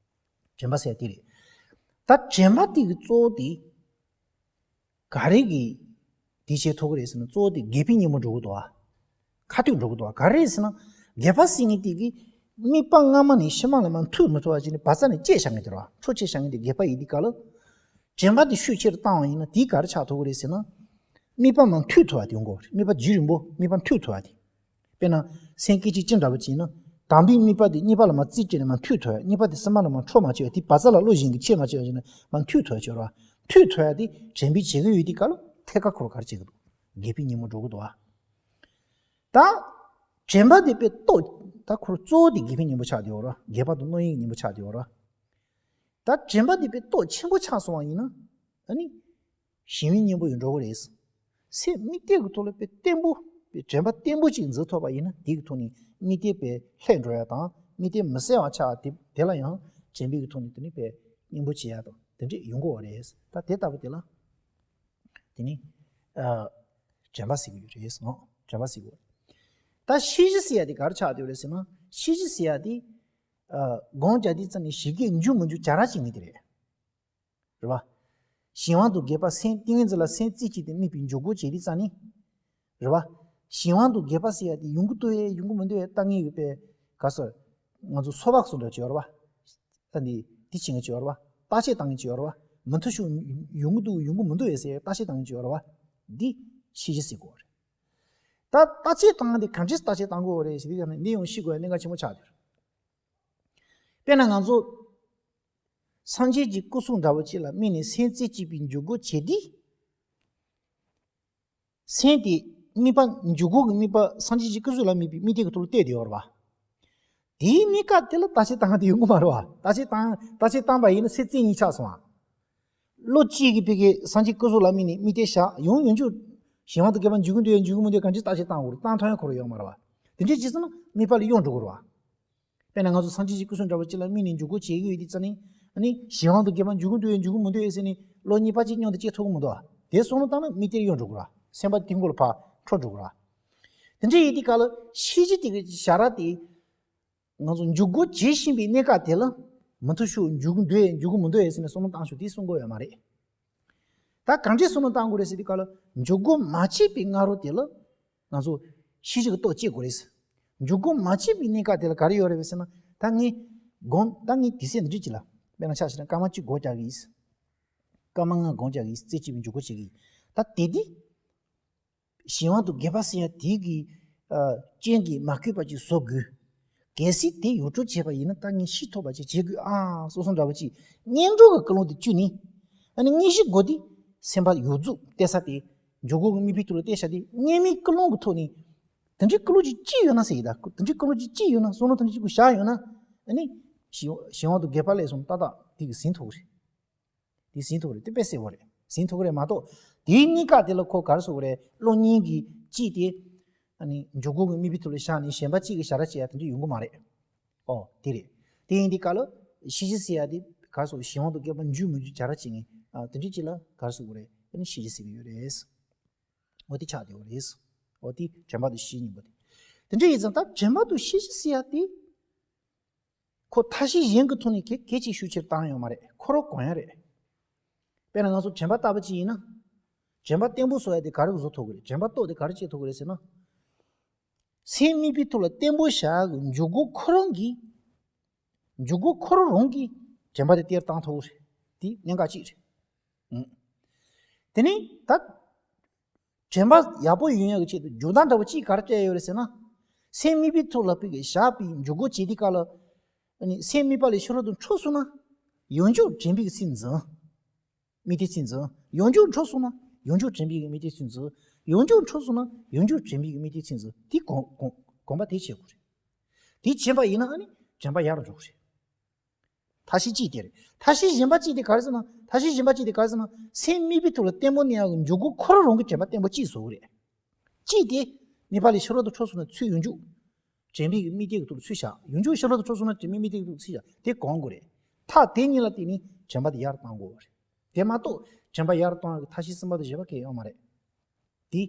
དྲན་པ་ཟེར་ཡ་དེ་རེད། ད་དྲན་པ་དེ་གི་གཙོ་བོ་དེ་ག་རེ་གི་དེ་བྱེད་ཐུབ་ཀྱི་རེད་ཟེར་ན་གཙོ་བོ་དེ་དགེ་བའི་གཉེན་པོ་འགྲོ་གི་འདུག་བ། ཁ་ཐུག་འགྲོ་གི་འདུག་བ། ག་རེ་རེད་ཟེར་ན་དགེ་བ་ཟེར་མཁན་དེ་གི་དམིགས་པ་སྔ་མ་ནས་ཕྱི་མ་ལ་མ་མཐུད་མི་ཐུབ་པ་བྱས་ནས་བ་ས་ནས་བཅད་བཞག་མཁན་དེ་རེད་བ། འཕྲོ་བཅད་བཞག་མཁན་དེ་དགེ་བ་ཡིན་དུས་སྐབས་ལ། དྲན་པ་དེ་ཤུགས་ཆེ་རུ་བཏང་བ་ཡིན་ན་དེས་ག་རེ་ཆགས་ཐུབ་ཀྱི་རེད་ཟེར་ན། དམིགས་པ་མ་མཐུད་ཐུབ་པ་དེ་ཡོང་གི་རེད། དམིགས་པ་རྒྱུན་རིང་པོ་དམིགས་པ་མཐུད་ཐུབ་པ་དེ། དཔེར་ན། སེམས་སྐད་ཅིག་གཅིག་འདྲ་པོ་ཅིག་ཡིན་ན། དང་པོའི་དམིགས་པ་དེ་གཉིས་པ་ལ་མ་རྩིས་སྤྲད་ནས་མ་མཐུད་ཐུབ་ཡ། གཉིས་པ་དེ་གསུམ་པ་ལ་མ་འཕྲོ་མ་བཅད་ཡ། དེ་བ་ས་ལ་བློ་གཞན་གྱིས་ཆད་མ་བཅད་ཡ་བྱས་ན་མ་མཐུད་ཐུབ་ཡ་ཅིག་ཡོད་རེད་བ། མཐུད་ཐུབ་ཡ་དེ་དྲན་པས་བྱེད་ཀྱི་ཡོད་དུས་སྐབས་ལ་ཐད་ཀར་ཁོ་རང་ག་རེ་བྱེད་ཀྱི་འདུག་དགེ་བའི་གཉེན་པོ་འགྲོ་གི་འདུག་བ། ད། དྲན་པ་དེ་དཔེ་ཏོག་ད་ཁོ་རང་གཙོ་བོ་དེ་དགེ་བའི་གཉེན་པོ་ཆགས་བསྡད་ཡོད་རེད་བ། དགེ་བ་དང་སྣོད་ཡིན་གཉེན་པོ་ཆགས་བསྡད་ཡོད་རེད་བ། ད་དྲན་པ་དེ་དཔེ་ཏོག་ཆེན་པོ་ཆགས་སོང་བ་ཡིན་ན། ཨ་ནི། ཞི་བའི་གཉེན་པོ་ཡང་འགྲོ་གི་རེད། སེམས་དམིགས་གཏད་ཀྱི་ཐོག་ལ་དཔེ་བརྟན་པོ། དཔེ་དྲན་པ་བརྟན་པོ་ཅིག་འཛིན་ཐུབ་པ་ཡིན་ན་དེ་གི་ཐོག་ནས་དམིགས་གཏད་དཔེ་ལྷོད་འགྲོ་ཡ་དང་དམིགས་གཏད་མི་གསལ་བ་ཆགས་དེ་དེ་ལ་ཡང་དྲན་པའི་གི་ཐོག་ནས་དེ་ནི་དཔེ་གཉེན་པོ་བྱེད་ཡ་དང་དེ་འདྲས་ཡོང་གི་ཡོད་རེད། ད་དེ་ལྟ་བུ་དེ་ལ་དེ་ནི་ཨ་དྲན་པ་ཟེར་གི་ཡོད་རེད་ཟེར་ནོ། དྲན་པ་ཟེར་གི་ཡོད་རེད། ད་ཤེས་བཞིན་ཟེར་ཡ་དེ་ག་རེ་ཆགས་བསྡད་ཡོད་རེད་ཟེར་ན། ཤེས་བཞིན་ཟེར་ཡ་དེ་ཨ་དགོངས་འཇགས་དུས་ཙམ་ནས་ཞི་རྒོལ་འཇུག་མི་འཇུག་བྱ་ར་བྱེད་མཁན་དེ་རེད། རེད་བ། གཞན་དབང་དུ་དགོས་པ་སེམས་ཏིང་ངེ་འཛིན་ལ་སེམས་རྩེ་གཅིག་ཏུ་དམིགས་པའི་འཇུག་སྒོ་བྱེད་དུས་ཙམ་ནས། རེད་བ། གཞན་དབང་དུ་དགོས་པ་ཟེར་ཡ་དེ་ཡོང་གི་འདུག་ཨེ་ཡོང་གི་མི་འདུག་ཨེ་ལྟ་མཁན་ཡོད་པས། ག་སོ། ང་ཚོ་སོ་ཕག་སོ་འདྲ་བྱེད་ཡོད་རེད་བ། ད་འདི་འདི་བྱེད་མཁན་བྱེད་ཡོད་རེད་བ། བརྟག་དཔྱད་བཏང་མཁན་བྱེད་ཡོད་རེད་བ། མི་མཐུན་ཕྱོགས་ཡོང་གི་འདུག་ཡོང་གི་མི་འདུག་ཨེ་ཟེར་བརྟག་དཔྱད་བཏང་མཁན་བྱེད་ཡོད་རེད་བ། འདི་ཤེས་བཞིན་ཟེར་དགོས་རེད། ད་བརྟག་དཔྱད་བཏང་ཡ་དེ་ག་འདྲས་བརྟག་དཔྱད་བཏང་དགོས་རེད་ཟེར་དུས་ཙམ་ནས་འདི་ཡང་ཤེས་དགོས་ཡ་གནད་འགག་ཆེན་པོ་ཆགས་ཡོད་རེད། དཔེར་ན་ང་ཚོ། སངས་རྒྱས་ཀྱི་སྐུ་གཟུགས་འདྲ་བོ་ཅིག་ལ་དམིགས་ནས་སེམས་རྩེ་གཅིག་པའི་འཇུག་སྒོ་བྱེད་དུས། སེམས་དེ་དམིགས་པ་འཇུག་སྒོ་གི་དམིགས་པ་སངས་རྒྱས་ཀྱི་སྐུ་གཟུགས་ལ་དམིགས་པའི་དམིགས་གཏད་ཀྱི་ཐོག་ལ་གཏད་དེ་ཡོད་རེད་བ། དེའི་གནས་སྐབས་དེ་ལ་བརྟག་དཔྱད་བཏང་སྟེ་ཡོང་གི་མ་རེད་བ། བརྟག་དཔྱད་བཏང་བརྟག་དཔྱད་བཏང་པ་ཡིན་ན་སེམས་རྩེ་གཉིས་ཆགས་སོང་ང་། བློ་གཅིག་གིས་ཕ་གི་སངས་རྒྱས་སྐུ་གཟུགས་ལ་དམིགས་ནས་དམིགས་གཏད་བཞག་ཡོང་ཡོང་རྒྱུ། གཞན་དབང་དུ་དགོས་པ་འཇུག་གི་འདུག་ཡང་འཇུག་གི་མི་འདུག་ག་འདྲས་བརྟག་དཔྱད་བཏང་དགོས་རེད། བཏང་ཐུབ་ཡ་ཁོ་རང་ཡོད་མ་རེད་བ། དེ་འདྲས་བྱས་སོང་ན་དམིགས་པ་ལས་གཡོལ་འགྲོ་གི་རེད་བ། དཔེར་ན་ང་ཚོ་སངས་རྒྱས་ཀྱི་སྐུ་གསུང་འདྲ་པོ་ཅིག་ལ་དམིགས་ནས་འཇུག་སྒོ་བྱེད་ཀྱི་ཡོད་དུས་ཙ་ནི། ཨ་ནི་གཞན་དབང་དུ་སྒེག་པ་འཇུག་གི་འདུག་ཡ་འཇུག་གི་མི་འདུག་ཡ་ཟེར་ནས་བློ་གཉིས་པ་གཅིག་མཉམ་དུ་སྐྱེ་ཐུབ་ཀྱི་མི་འདུག་ཨ། དེ་སོང་ལ་བཏང་ན་དམིགས་གཏད་ཡོང་འགྲོ་གི་ར། སེམས་པ་དེ་མགོ་ལ་ཕར་འཕྲོ་འགྲོ་གི་ར། དེ་འདྲ་ཡིན་དུས་སྐབས་ལ་ཤེས་བྱ་དེ་གི་བྱ་ར་དེ། ང་ཚོ་འཇུག་སྒོ་བྱེད་བཞིན་པའི་གནས་སྐབས་དེ་ལ། མུ་མཐུད་ཤོག་འཇུག་གི་འདུག་ཡ་འཇུག་གི་མི་འདུག་ཡ་ཟེར་ནས་བསམ་བློ་བཏང་ཤོག་དེ་གསུང་དགོས་ཡོད་མ་རེད། ད་གང་འདྲའི་བསམ་བློ་བཏང་དགོས་རེད་ཟེར་དུས་སྐབས་ལ་འཇུག་སྒོ་མ་བྱས་པའི་སྔ་རོལ་དེ་ལ། ང་ཚོ་ཤེས་བྱ་གི་རྟོག་བཅད་དགོས་རེད། འཇུག་སྒོ་མ་བྱས་པའི་གནས་སྐབས་དེ་ལ་ག་རེ་ཡོད་རེད་ཟེར་ན། ད་ངས་སྒོམ་ད་ངས་དུས་ཚོད་འདི་འདྲ་ཅིག་ལ་དཔེར་ན་ཆ་བཞག་ན་སྐར་མ་གཅིག་སྒོམ་རྒྱག་གི་ཡིན། སྐར་མ་ལྔ་སྒོམ་རྒྱག་གི་ཡིན། རྩེ་གཅིག་པའི་འཇུག་སྒོ་བྱེད་ཀྱི་ཡིན། ད་དེ་དེ། གཞན་དབང་དུ་སྒེག་པ་ཟེར་ཡ་དེ་གི་ཨ། རྐྱེན་གྱིས་མ་གོས་པ་ཅིག་བཟོ་དགོས། གལ་སྲིད་དེ་ཡོངས་གྲོལ་བྱས་པ་ཡིན་ན་ད་ངས་ཤེས་ཐུབ་པ་ཅིག་བྱེད་དགོས་ཨ། སོ་སོ་འདྲ་བོ་ཅིག་གཉེན་གྲོགས་ཀྱི་ཀུན་སློང་དེ་བཅུག་ནས། ཨ་ནི་དངོས་གཞི་སྒོ་དེ་སེམས་པ་ཡོངས་རྫོགས་གཏད་ས་དེ། འཇུག་སྒོ་གི་དམིགས་པའི་ཐོག་ལ་གཏད་བཞག་དེ་དམིགས་པའི་ཀུན་སློང་གི་ཐོག་ནས། དེ་འདྲའི་ཀུན་སློང་ཅིག་སྐྱེས་ཡོད་ན་ཟེར་ཡིན་ད། དེ་འདྲའི་ཀུན་སློང་ཅིག་སྐྱེས་ཡོད་ན་བསམ་བློ་དེ་འདྲ་ཅིག་གུ་བཞག་ཡོད་ན། ཨ་ནི་གཞན་གཞན་དབང་དུ་སྒེག་པ་ལས་བྱུང་ཏག་ཏག་དེ་གི་ཟིན་ཐུབ་ཀྱི་རེད། དེ་ཟིན་ཐུབ་རེད། དེ་དཔེ་གསལ་བོ་རེད། ཟིན་ཐུབ་རེད་མ་གཏོགས། དེའི་གཉིས་ཀ་དེ་ལ་ཁོ་ག་རེ་ཟེར་དགོས་རེད། བློ་གཉིས་ཀྱིས་གཅིག་དེ། ཨ་ནི་འཇུག་སྒོ་གི་དམིགས་པའི་ཐོག་ལ་བཞག་ནས་གཞན་པ་གཅིག་གི་བྱ་ར་བྱེད་ཡ་དེ་འདྲ་ཡོང་གི་མ་རེད། ཨོ་དེ་རེད། དེ་ཡིན་དུས་སྐབས་ལ་ཤེས་བྱ་ཟེར་ཡ་དེ་ག་རེ་ཟེར། གཞན་དབང་དུ་སྒེག་པ་འཇུག་མི་འཇུག་བྱ་ར་བྱེད་མཁན། ཨ་དེ་འདྲ་གཅིག་ལ་ག་རེ་ཟེར་དགོས་རེད། ཨ་ནི་ཤེས་བྱ་ཟེར་གི་ཡོད་རེད། འོ་དེ་ཆགས་བསྡད་ཡོད་རེད། འོ་དེ་དྲན་པ་དང་ཤེས་བྱའི་གཉིས་པོ་དེ། དེ་འདྲ་ཡིན་ཙང་ད་དྲན་པ་དང་ཤེས་བྱ་ཟེར་ཡ་དེ། ཁོ་མཐའ་བཞི་གཞན་གྱི་ཐོག་ནས་གལ་གལ་ཆེ་ཤོས་ཆེར་བཏང་ཡོད་མ་རེད། ཁོ་རང་གོན་ཡ་རེད། དཔེར་ན་ང་ཚོ་དྲན་པ་ལྟ་བུ་ཅིག་ཡིན་ན། དྲན་པ་བརྟན་པོ་བཟོ་ཡ་དེ་ག་རེ་གིས་བཟོ་ཐུབ་ཀྱི་རེད། དྲན་པ་རྟོགས་དེ་ག་རེ་བྱེད་ཐུབ་ཀྱི་རེད་ཟེར་ན། སེམས་དམིགས་པའི་ཐོག་ལ་བརྟན་པོ་བཞག་གི་འཇུག་སྒོ་ཁོ་རང་གིས། འཇུག་སྒོ་ཁོ་རང་རང་གིས་དྲན་པ་དེ་དེར་བཏང་ཐུབ་ཀྱི་རེད། དེ་གནད་འགག་ཅིག་རེད། ཨང་། དེ་ནས་ད། དྲན་པ་ཡག་པོ་ཡོང་ཡག་གི་ཆེད་དུ་འཇུག་ལྡོག་འདྲ་བོ་ཅིག་ག་རེ་སྤྲད་ཡོད་རེད་ཟེར་ན། སེམས་དམིགས་པའི་ཐོག་ལ་ཕུགས་ཀྱི་བཞག་པའི་འཇུག་སྒོ་བྱེད་དུས་སྐབས་ལ། ཨ་ནི་སེམས་དམིགས་པ་ལས་ཕྱི་རོལ་དུ་འཕྲོ་སོང་ན། ཡོངས་རྫོགས་དྲན་པའི་སེམས་འཛིན། དམིགས་གཏད་སེམས་འཛིན། ཡོངས་རྫོགས་འཕྲོ་སོང་ན། ཡོངས་རྫོགས་དྲན་པའི་དམིགས་གཏད་སེམས་འཛིན། ཡོངས་རྫོགས་འཕྲོ་སོང་ན། ཡོངས་རྫོགས་དྲན་པའི་དམིགས་གཏད་སེམས་འཛིན། དེ་གོམས་གོམས་གོམས་པ་དེ་བྱེད་དགོས་རེད། དེ་བྱས་པ་ཡིན་ན་ཨ་ནི་དྲན་པ་ཡར་འགྲོ་གི་རེད། མཐའ་བཞི་གཅིག་དེ་རེད། མཐའ་བཞི་གཞན་པ་གཅིག་དེ་ག་རེ་ཟེར་ན། མཐའ་བཞི་གཞན་པ་གཅིག་དེ་ག་རེ་ཟེར་ན། སེམས་དམིགས་པའི་ཐོག་ལ་བརྟན་པོ་གནས་ཡག་གི་འཇུག་སྒོ་ཁོ་རང་རང་གི་དྲན་པ་བརྟན་པོ་གཅིག་བཟོ་གི་རེད། གཅིག་དེ། དམིགས་པ་ལས་ཕྱི་རོལ་དུ་འཕྲོ་སོང་ན་ཚུར་ཡོངས་རྫོགས། དྲན་པའི་གི་དམིགས་གཏད་ཀྱི་ཐོག་ལ་ཚུར་བཞག་ཡོངས་རྫོགས་ཕྱི་རོལ་དུ་འཕྲོ་སོང་ན་དྲན་པའི་དམིགས་གཏད་ཀྱི་ཐོག་ལ་ཚུར་བཞག་དེ་གོམས་དགོས་རེད། མཐའ་དེ་གཉིས་ལ་བརྟེན་ནས་དྲན་པ་དེ་ཡར་བཏང་དགོས་རེད། དེ་མ་གཏོགས་དྲན་པ་ཡར་བཏང་ཡག་གི་མཐའ་བཞི་གསུམ་པ་དེ་བྱེད་པ་གང་ཡང་ཡོད་མ་རེད། དེ།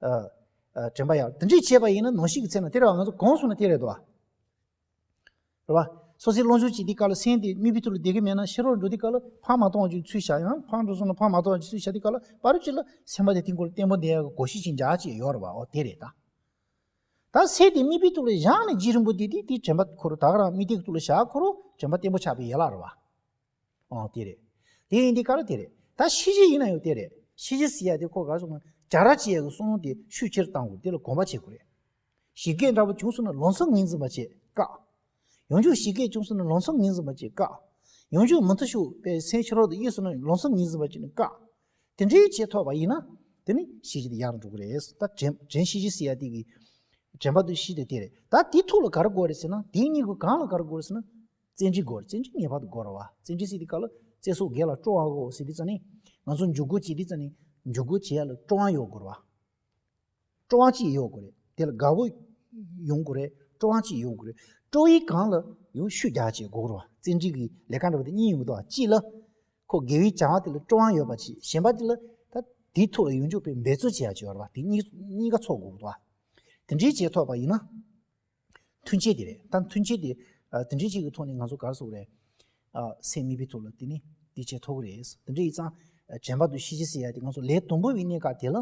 ཨ། ཨ། དྲན་པ་ཡར་དེ་འདྲས་བྱས་པ་ཡིན་ན་ནང་བཞིན་གྱི་ཚེ་ན་དེ་རེད་བ། ང་ཚོ་གོམས་སོང་ན་དེ་རེད་དོ། རེད་བ། སོ་སོའི་བློ་སྦྱོང་བྱེད་དུས་སྐབས་ལ་སེམས་དེ་དམིགས་པའི་ཐོག་ལ་བསྡད་ཀྱི་མེད་ན་ཕྱི་རོལ་འགྲོ་དུས་སྐབས་ལ་ཕར་མ་གཏོང་བ་ཅིག་ཚུར་བཞག་ཡང་ཕར་འགྲོ་སོང་ན་ཕར་མ་གཏོང་བ་ཅིག་ཚུར་བཞག་དུས་སྐབས་ལ་བར་དུ་ཅིག་ལ་སེམས་པ་དེ་སྟེང་སྐོར་བརྟན་པོ་བསྡད་ཡག་གི་གོམས་གཤིས་ཤིག་འཇགས་ཅིག་ཡོད་རེད་བ། འོ་དེ་རེད་ད། ད་སེམས་དེ་དམིགས་པའི་ཐོག་ལ་བཞག་ནས་རྗེས་རིང་པོ་བསྡད་དུས་དེ་དྲན་པ་ཁོ་རང་ད་ག་རང་དམིགས་གཏད་ཀྱི་ཐོག་ལ་བཞག་ཁོ་རང་དྲན་པ་བརྟན་པོ་ཆགས་པའི་ཡན་ལག་རེད་བ། ཨང་། དེ་རེད། དེ་ཡིན་དུས་ག་རེ་དེ་རེད། ད་ཤེས་བྱ་ཡིན་ན་ཡང་དེ་རེད། ཤེས་བྱ་ཟེར་ཡ་དེ་ཁོ་ག་རེ་ཟེར་ན་བྱ་ར་བྱེད་ཡ་གི་བསམ་བློ་དེ་ཤུགས་ཆེར་བཏང་དགོས། དེ་ལ་གོམས་པ་བྱེད་དགོས་རེད། ཞིག་གེ་འདྲ་པོ་བྱུང་སོང་ན་ལམ་སང་ངོས་འཛིན་པ་བྱེད་དཀའ། ཡང་བསྐྱར་ཞིག་གེ་བྱུང་སོང་ན་ལམ་སང་ངོས་འཛིན་པ་བྱེད་དཀའ། ཡང་བསྐྱར་མུ་མཐུད་ཤུགས་པའི་སེམས་ཕྱི་རོལ་དུ་གཡེང་སོང་ན་ལམ་སང་ངོས་འཛིན་པ་བྱེད་ནི་དཀའ། དེ་འདྲའི་བྱེད་ཐུབ་པ་ཡིན་ན་དེ་ནི་ཤེས་བྱ་དེ་ཡར་འགྲོ་གི་རེད། ད་དྲན་དྲན་ཤེས་བྱ་ཟེར་ཡ་དེ་གི་དྲན་པ་དང་ཤེས་བྱ་དེ་རེད། ད་དེའི་ཐོག་ལ་ག་རེ་དགོས་རེད་ཟེར་ན། དེའི་གཉིས་ཀྱི་སྒང་ལ་ག་རེ་དགོས་རེད་ཟེར་ན། བརྩོན་འགྲུས་དགོས་རེད། བརྩོན་འགྲུས་ངེས་པར་དུ་དགོས་རེད་བ། བརྩོན་འགྲུས་ཟེར་དུས་སྐབས་ལ་བརྩོན་སོགས་དགེ་ལ་སྤྲོ་བ་དགོས་ཟེར་དུས་ཙ་ནི། ང་ཚོ་འཇུག་སྒོ་བྱེད་དུས་ཙ་ནི། འཇུག་སྒོ་བྱེད་ཡ་ལ་སྤྲོ་བ་ཡོད་དགོས་རེད་བ། སྤྲོ་བ་ཅིག་ཡོད་དགོས་རེད། དེ་ལ་དགའ་བོ་ཡོང་དགོས་རེད། སྤྲོ་བ་ཅིག་ཡོང་དགོས་རེད། སྤྲོ་བའི་སྒང་ལ་ཡང་ཤུགས་རྒྱག་ཅིག་དགོས་རེད་བ། བརྩོན་འགྲུས་ཀྱི་ལས་ཀ་འདྲ་པོ་དེ་གཉིས་ཡོང་གི་འདུག་བ། གཅིག་ལ། ཁོ་དགེ་བའི་བྱ་བ་དེ་ལ་སྤྲོ་བ་ཡོད་པ་ཅིག་གཞན་པ་དེ་ལ་ད་དེའི་ཐོག་ལ་ཡོང་ཆོག་པའི་འབད་རྩོལ་བྱེད་ཡ་ཅིག་ཡོད་རེད་བ། དེ་གཉིས་གཉིས་ཀ་ཚོགས་དགོས་འདུག་བ། དེ་འདྲའི་བྱེད་ཐུབ་པ་ཡིན་ན། མཐུན་རྐྱེན་དེ་རེད། ད་མཐུན་རྐྱེན་དེ། ཨ། དེ་འདྲའི་ཅིག་གི་ཐོག་ནས་ང་ཚོ་ག་རེ་ཟེར་དགོས་རེད། ཨ། སེམས་དམིགས་པའི་ཐོག་ལ་དེ་ནི་དེ་བྱེད་ཐུབ་ཀྱི་རེད། དེ་འདྲ་ཡིན་ཙང་། ཨ། དྲན་པ་དང་ཤེས་བྱ་ཟེར་ཡ་དེ་ང་ཚོ་ལས་དང་པོ་བའི་གནས་སྐབས་དེ་ལ།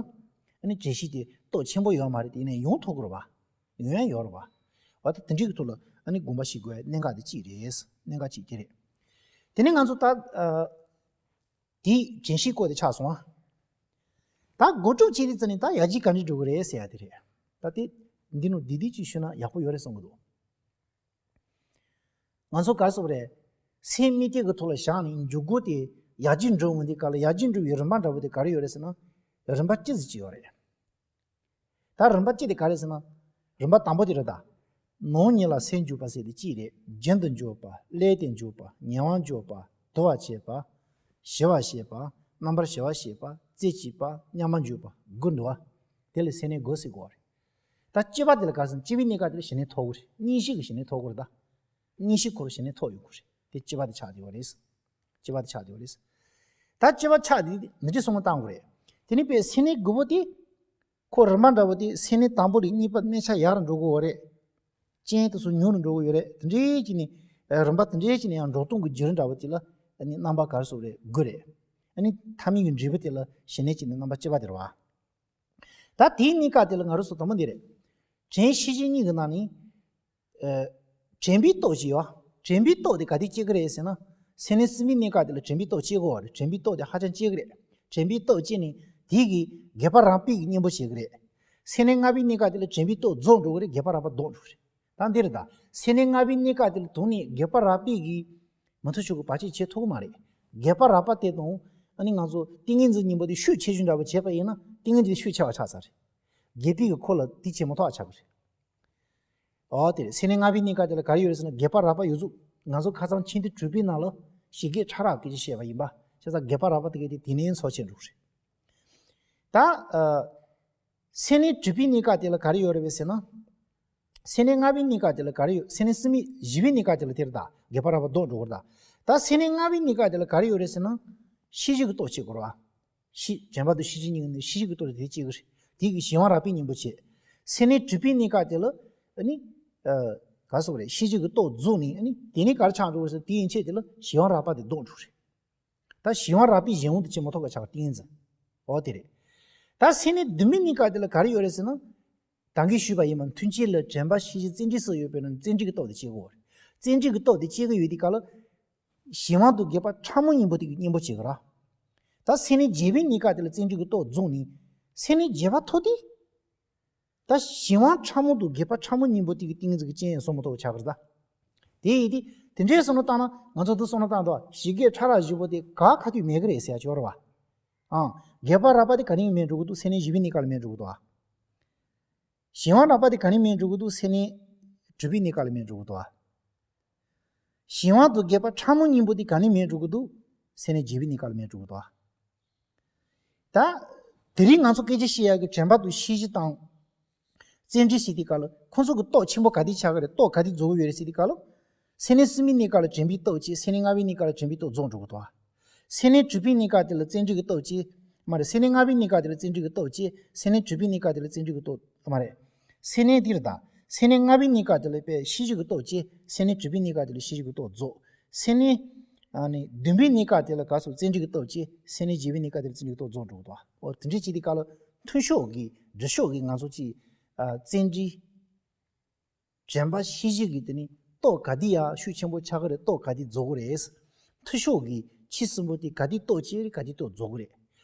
ཨ་ནི་དྲན་ཤེས་དེ་སྟོབས་ཆེན་པོ་ཡོད་མ་རེད། དེ་ནས་ཡོང་ཐུབ་ཀྱི་རེད་བ། ཡོང་ཡ་ཡོད་རེད་བ། འོ་ད་དེ་འདྲའི་གི་ཐོག་ལ་ཨ་ནི་དགོངས་པ་བཞེས་དགོས་ཡ་གནད་འགག་དེ་གཅིག་རེད། གནད་འགག་གཅིག་དེ་རེད། དེ་ནས་ང་ཚོ་ད། ཨ། དེའི་དྲན་ཤེས་སྐོར་དེ་ཆགས་སོང་ཨ། ད་སྒོམ་སྒྲུབ་བྱེད་དུས་ཙ་ནི་ད་ཡར་རྒྱས་ག་འདྲ་འགྲོ་གི་རེད་ཟེར་ཡ་དེ་རེད། ད་དེ་འདི་ནང་བསྡུས་བསྡུས་ཅིག་ཞུས་ན་ཡག་པོ་ཡོད་རེད་བསམ་གི་འདུག་ང་ཚོ་ག་རེ་ཟེར་དགོས་རེད། སེམས་དམིགས་གཏད་ཀྱི་ཐོག་ལ་བཞག་ནས་འཇུག་སྒོ་དེ་ཡར་རྒྱས་འགྲོ་འོང་དུས་སྐབས་ལ་ཡར་རྒྱས་འགྲོ་བའི་རིམ་པ་འདྲ་པོ་དེ་ག་རེ་ཡོད་རེད་ཟེར་ན། རིམ་པ་བཅུ་ཙམ་ཅིག་ཡོད་རེད། ད་རིམ་པ་གཅིག་དེ་ག་རེ་ཟེར་ན། རིམ་པ་དང་པོ་དེ་རེད་ད། ནང་ཉིད་ལ་སེམས་འཇུག་པ་ཟེར་དེ་གཅིག་རེད། རྒྱུན་དུ་འཇུག་པ། བསླད་དེ་འཇུག་པ། ཉེ་བར་འཇུག་པ། དུ་བ་བྱེད་པ། ཞི་བ་བྱེད་པ། རྣམ་པར་ཞི་བ་བྱེད་པ། རྩེ་གཅིག་པ། མཉམ་པར་འཇུག་པ། དགུ་འདུག་བ། དེ་ལ་སེམས་གནས་དགུ་ཟེར་གོ་བ་རེད། ད་སྤྱི་པ་དེ་ལ་ག་རེ་ཟེར་ན། སྤྱི་པའི་གནས་སྐབས་དེ་ལ་ཞི་གནས་ཐོབ་གི་རེད། གཉིད་ཤིག་གི་ཞི་གནས་ཐོབ་གི་རེད་ད། གཉིས་བཞི་འཁོར་ཞི་གནས་ཐོབ་ཡོང་གི་རེད། དེ་སྤྱི་པ་དེ་ཆགས་བསྡད་པ་རེད། སྤྱི་པ་དེ་ཆགས་བསྡད་པ་རེད། ད་སྤྱི་པ་ཆགས་དེ་འདི་འདྲའི་སོང་བ་བཏང་དགོས་རེད། དེ་ནས་པའི་སེམས་གནས་དགུ་པོ་དེ། ཁོ་རིམ་པ་འདྲ་བོ་དེ་སེམས་གནས་དང་པོ་ལས་གཉིས་པ་སྨད་ཆ་ཡར་འགྲོ་དགོས་རེད། སྤྱན་དེ་ཚོ་ཉུང་རུ་འགྲོ་གི་ཡོད་རེད། དེ་འདྲའི་ཅིག་ནས་རིམ་པ་དེ་འདྲའི་ཅིག་ནས་ཡང་འགྲོ་སྟངས་ཀྱི་བརྒྱུད་རིམ་འདྲ་བོ་དེ་ལ་ཨ་ནི་རྣམ་པ་ག་རེ་ཟེར་དགོས་རེད། དགུ་རེད། ཨ་ནི་མཐའ་མའི་གི་འབྲས་བུ་དེ་ལ་ཞི་གནས་ཅིག་ནས་རྣམ་པ་སྤྱི་པ་དེ་རེད་བ། ད་དེའི་གནས་སྐབས་དེ་ལ་ང་རང་ཚོ་དང་པོ་འདི་རེད། དྲན་ཤེས་བཞིན་གཉིས་ཀྱི་ནང་ནས། ཨ། དྲན་པའི་སྟོབས་ཀྱིས་ཡོད། དྲན་པའི་སྟོབས་དེ་ག་དེ་སྐྱེ་གི་རེད་ཟེར་ན། སེམས་གནས་གསུམ་པའི་གནས་སྐབས་དེ་ལ་དྲན་པའི་སྟོབས་སྐྱེ་དགོས་པ་རེད། དྲན་པའི་སྟོབས་དེ་ཧ་ཅང་སྐྱེ་གི་རེད། དྲན་པའི་སྟོབས་སྐྱེས་ནས་དེ་གིས་རྒྱས་པ་རང་སྤེལ་གྱི་གཉེན་པོ་བྱེད་གི་རེད། སེམས་གནས་ལྔ་པའི་གནས་སྐབས་དེ་ལ་དྲན་པའི་སྟོབས་རྫོགས་འགྲོ་གི་རེད། རྒྱས་པ་རགས་པ་ལྡོག་འགྲོ་གི་རེད། ད་འདིར་ད་སེམས་གནས་ལྔ་པའི་གནས་སྐབས་དེ་ལ་དུང་ནས་རྒྱས་པ་རགས་པའི་གི་མུ་མཐུད་ཕྱོགས་ཀྱི་བར་ཆད་བྱེད་ཐུབ་ཀྱི་མ་རེད། རྒྱས་པ་རགས་པ་དེ་དང་ཨ་ནི་ང་ཚོ་ཏིང་ངེ་འཛིན་གཉིས་པོ་དེ་ཤུགས་ཆེ་ཤོས་འདྲ་པོ་བྱས་པ་ཡིན་ན་ཏིང་ངེ་འཛིན་ཤུགས་ཆེ་བ་ཆགས་ས་རེད། རྒྱས་པའི་གི་ཁོ་ལ་དེ་བྱེད་མ་ཐུབ་པ་ཆགས་ཀྱི་རེད། ཨོ་དེ་རེད། སེམས་གནས་ལྔ་པའི་གནས་སྐབས་དེ་ལ་ག་རེ་ཡོད་རེད་ཟེར་ན་རྒྱས་པ་རགས་པ་ཡོད་ཚུལ། ང་ཚོ་ཁ་སང་ཆེན་ཏེ་གྲུབ་པའི་ནང་ལ་ཞི་རྒྱས་ཕྲ་རགས་སྐད་ཆ་བཤད་པ་ཡིན་པ། བྱས་ཙང་རྒྱས་པ་རགས་པ་དེ་གས་དེ་དེ་ནས་འཚོ་བྱེད་འགྲོ་གི་རེད། ད། ཨ། སེམས་གནས་དྲུག་པའི་གནས་སྐབས་དེ་ལ་ག་རེ་ཡོད་རེད་པས་ཟེར་ན། སེམས་གནས་ལྔ་པའི་གནས་སྐབས་དེ་ལ་ག་རེ་ཡོད། སེམས་གནས་གསུམ་པའི་བཞི་པའི་གནས་སྐབས་དེ་ལ་དེ་རེད་ད། རྒྱས་པ་རགས་པ་ལྡོག་འགྲོ་གི་རེད་ད། ད་སེམས་གནས་ལྔ་པའི་གནས་སྐབས་དེ་ལ་ག་རེ་ཡོད་རེད་ཟེར་ན། ཤེས་བཞིན་གྱི་སྟོབས་བྱེད་དགོས་རེད་བ། ཤེས། དྲན་པ་དང་ཤེས་བཞིན་གཉིས་ནི་ཤེས་བཞིན་གྱི་སྟོབས་དེ་བྱེད་ཀྱི་རེད། དེ་གིས་གཞན་དབང་རགས་པའི་གཉེན་པོ་བྱེད། སེམས་གནས་དྲུག་པའི་གནས་སྐབས་དེ་ལ་ཨ་ནི། ཨ། ག་རེ་ཟེར་དགོས་རེད། ཤེས་བཞིན་གྱི་སྟོབས་རྫོགས་ནས་ཨ་ནི་དེ་ནས་ག་རེ་ཆགས་འགྲོ་གི་རེད་ཟེར་ན། དེ་ཡན་ཆད་དེ་ལ་གཞན་དབང་རགས་པ་དེ་ལྡོག་འགྲོ་གི་རེད། ད་གཞན་དབང་རགས་པའི་གཞན་དབང་དུ་བྱེད་མ་ཐུབ་པ་ཆགས་པ་ཏིང་ངེ་འཛིན། འོ་དེ་རེད། ད་སེམས་གནས་བདུན་པའི་གནས་སྐབས་དེ་ལ་ག་རེ་ཡོད་རེད་ཟེར་ན། ད་གིན་ཞུས་པ་ཡིན་པ། མཐུན་རྐྱེན་ལ་དྲན་པ་ཤེས་བཞིན་བརྩོན་འགྲུས་སུ་ཡོད་པས་ན་བརྩོན་འགྲུས་ཀྱི་སྟོབས་དེ་སྐྱེ་དགོས་རེད། བརྩོན་འགྲུས་ཀྱི་སྟོབས་དེ་སྐྱེ་གི་ཡོད་དུས་སྐབས་ལ། གཞན་དབང་དུ་རྒྱས་པ་ཕྲ་མོ་གཉིས་པོ་དེ་གི་གཉེན་པོ་བྱེད་ཀྱི་རེད། ད་སེམས་གནས་བརྒྱད་པའི་གནས་སྐབས་དེ་ལ་བརྩོན་འགྲུས་ཀྱི་སྟོབས་རྫོགས་ནས། སེམས་གནས་བརྒྱད་པ་ཐོབ་དུས། ད་གཞན་དབང་ཕྲ་མོ་དང་རྒྱས་པ་ཕྲ་མོ་གཉིས་པོ་དེ་གི་ཏིང་ངེ་འཛིན་གྱི་སྤྱན་ཡང་སོང་མ་ཐུབ་པ་ཆགས་ཀྱི་རེད་ད། དེ་ཡིན་དུས་དེ་འདྲའི་བསམ་བློ་བཏང་ན། ང་ཚོ་འདི་བསམ་བློ་བཏང་དུས་ཞི་རྒྱས་ཕྲ་རགས་བཞི་པོ་དེ་ག་ག་དུས་མེད་ཀྱི་རེད་ཟེར་ཡ་ཅིག་ཡོད་རེད་བ། ཨང་། རྒྱས་པ་རགས་པ་དེ་ག་ནས་མེད་འགྲོ་གི་འདུག་སེམས་གནས་བཞི་པའི་གནས་སྐབས་ལ་མེད་འགྲོ་གི་འདུག་ཨ། གཞན་དབང་རགས་པ་དེ་ག་ནས་མེད་འགྲོ་གི་འདུག་སེམས་གནས་དྲུག་པའི་གནས་སྐབས་ལ་མེད་འགྲོ་གི་འདུག་ཨ། གཞན་དབང་དང་རྒྱས་པ་ཕྲ་མོ་གཉིས་པོ་དེ་ག་ནས་མེད་འགྲོ་གི་འདུག་སེམས་གནས་བརྒྱད་པའི་གནས་སྐབས་ལ་མེད་འགྲོ་གི་འདུག་ཨ། ད། དེ་རིང་ང་ཚོ་སྐད་ཆ་བཤད་ཡག་གི་དྲན་པ་དང་ཤེས་བཞིན་དང་། བརྩོན་འགྲུས་ཟེར་དུས་སྐབས་ལ་ཁོང་ཚོ་གི་སྟོབས་ཆེན་པོ་ག་དེ་ཆགས་ཀྱི་རེད། སྟོབས་ག་དེ་རྫོགས་ཀྱི་ཡོད་རེད་ཟེར་དུས་སྐབས་ལ། སེམས་གནས་གསུམ་པའི་གནས་སྐབས་ལ་དྲན་པའི་སྟོབས་སྐྱེ། སེམས་གནས་ལྔ་པའི་གནས་སྐབས་ལ་དྲན་པའི་སྟོབས་རྫོགས་འགྲོ་གི་འདུག་ཨ། སེམས་གནས་དྲུག་པའི་གནས་སྐབས་དེ་ལ་བརྩོན་འགྲུས་ཀྱི་སྟོབས་སྐྱེ། མ་རེད། སེམས་གནས་ལྔ་པའི་གནས་སྐབས་དེ་ལ་བརྩོན་འགྲུས་ཀྱི་སྟོབས་སྐྱེ། སེམས་གནས་དྲུག་པའི་གནས་སྐབས་དེ་ལ་བརྩོན་འགྲུས་ཀྱི་སྟོབས། མ་རེད། སེམས་གནས་འདིར་དང་། སེམས་གནས་ལྔ་པའི་གནས་སྐབས་དེ་ལ་པའི་ཤེས་བཞིན་གྱི་སྟོབས་སྐྱེ། སེམས་གནས་དྲུག་པའི་གནས་སྐབས་དེ་ལ་ཤེས་བཞིན་གྱི་སྟོབས་རྫོགས། སེམས་གནས། ཨ་ནི་བདུན་པའི་གནས་སྐབས་དེ་ལ་ག་སོགས་བརྩོན་འགྲུས་ཀྱི་སྟོབས་སྐྱེ། སེམས་གནས་བརྒྱད་པའི་གནས་སྐབས་དེ་ལ་བརྩོན་འགྲུས་ཀྱི་སྟོབས་རྫོགས་འགྲོ་གི་འདུག་འོ་དེ་འདྲའི་བྱེད་དུས་སྐབས་ལ་མཐུན་ཕྱོགས་ཀྱི་སྒྲུབ་ཕྱོགས་ཀྱི་ང་ཚོ་ཅིག་ཨ། བརྩོན་འགྲུས། དྲན་པ་ཤེས་བཞིན་གྱི་དེ་ནི་སྟོབས་ག་དེ་ཡག་ཤུགས་ཆེན་པོ་ཆགས་ཀྱི་རེད། སྟོབས་ག་དེ་རྫོགས་ཀྱི་རེད། མཐུན་ཕྱོགས་ཀྱི་ཕྱི་གསུམ་པོ་དེ་ག་དེ་སྟོབས་ཆེ་རེད། ག་དེ་སྟོབས་རྫོགས་ཀྱི་རེད།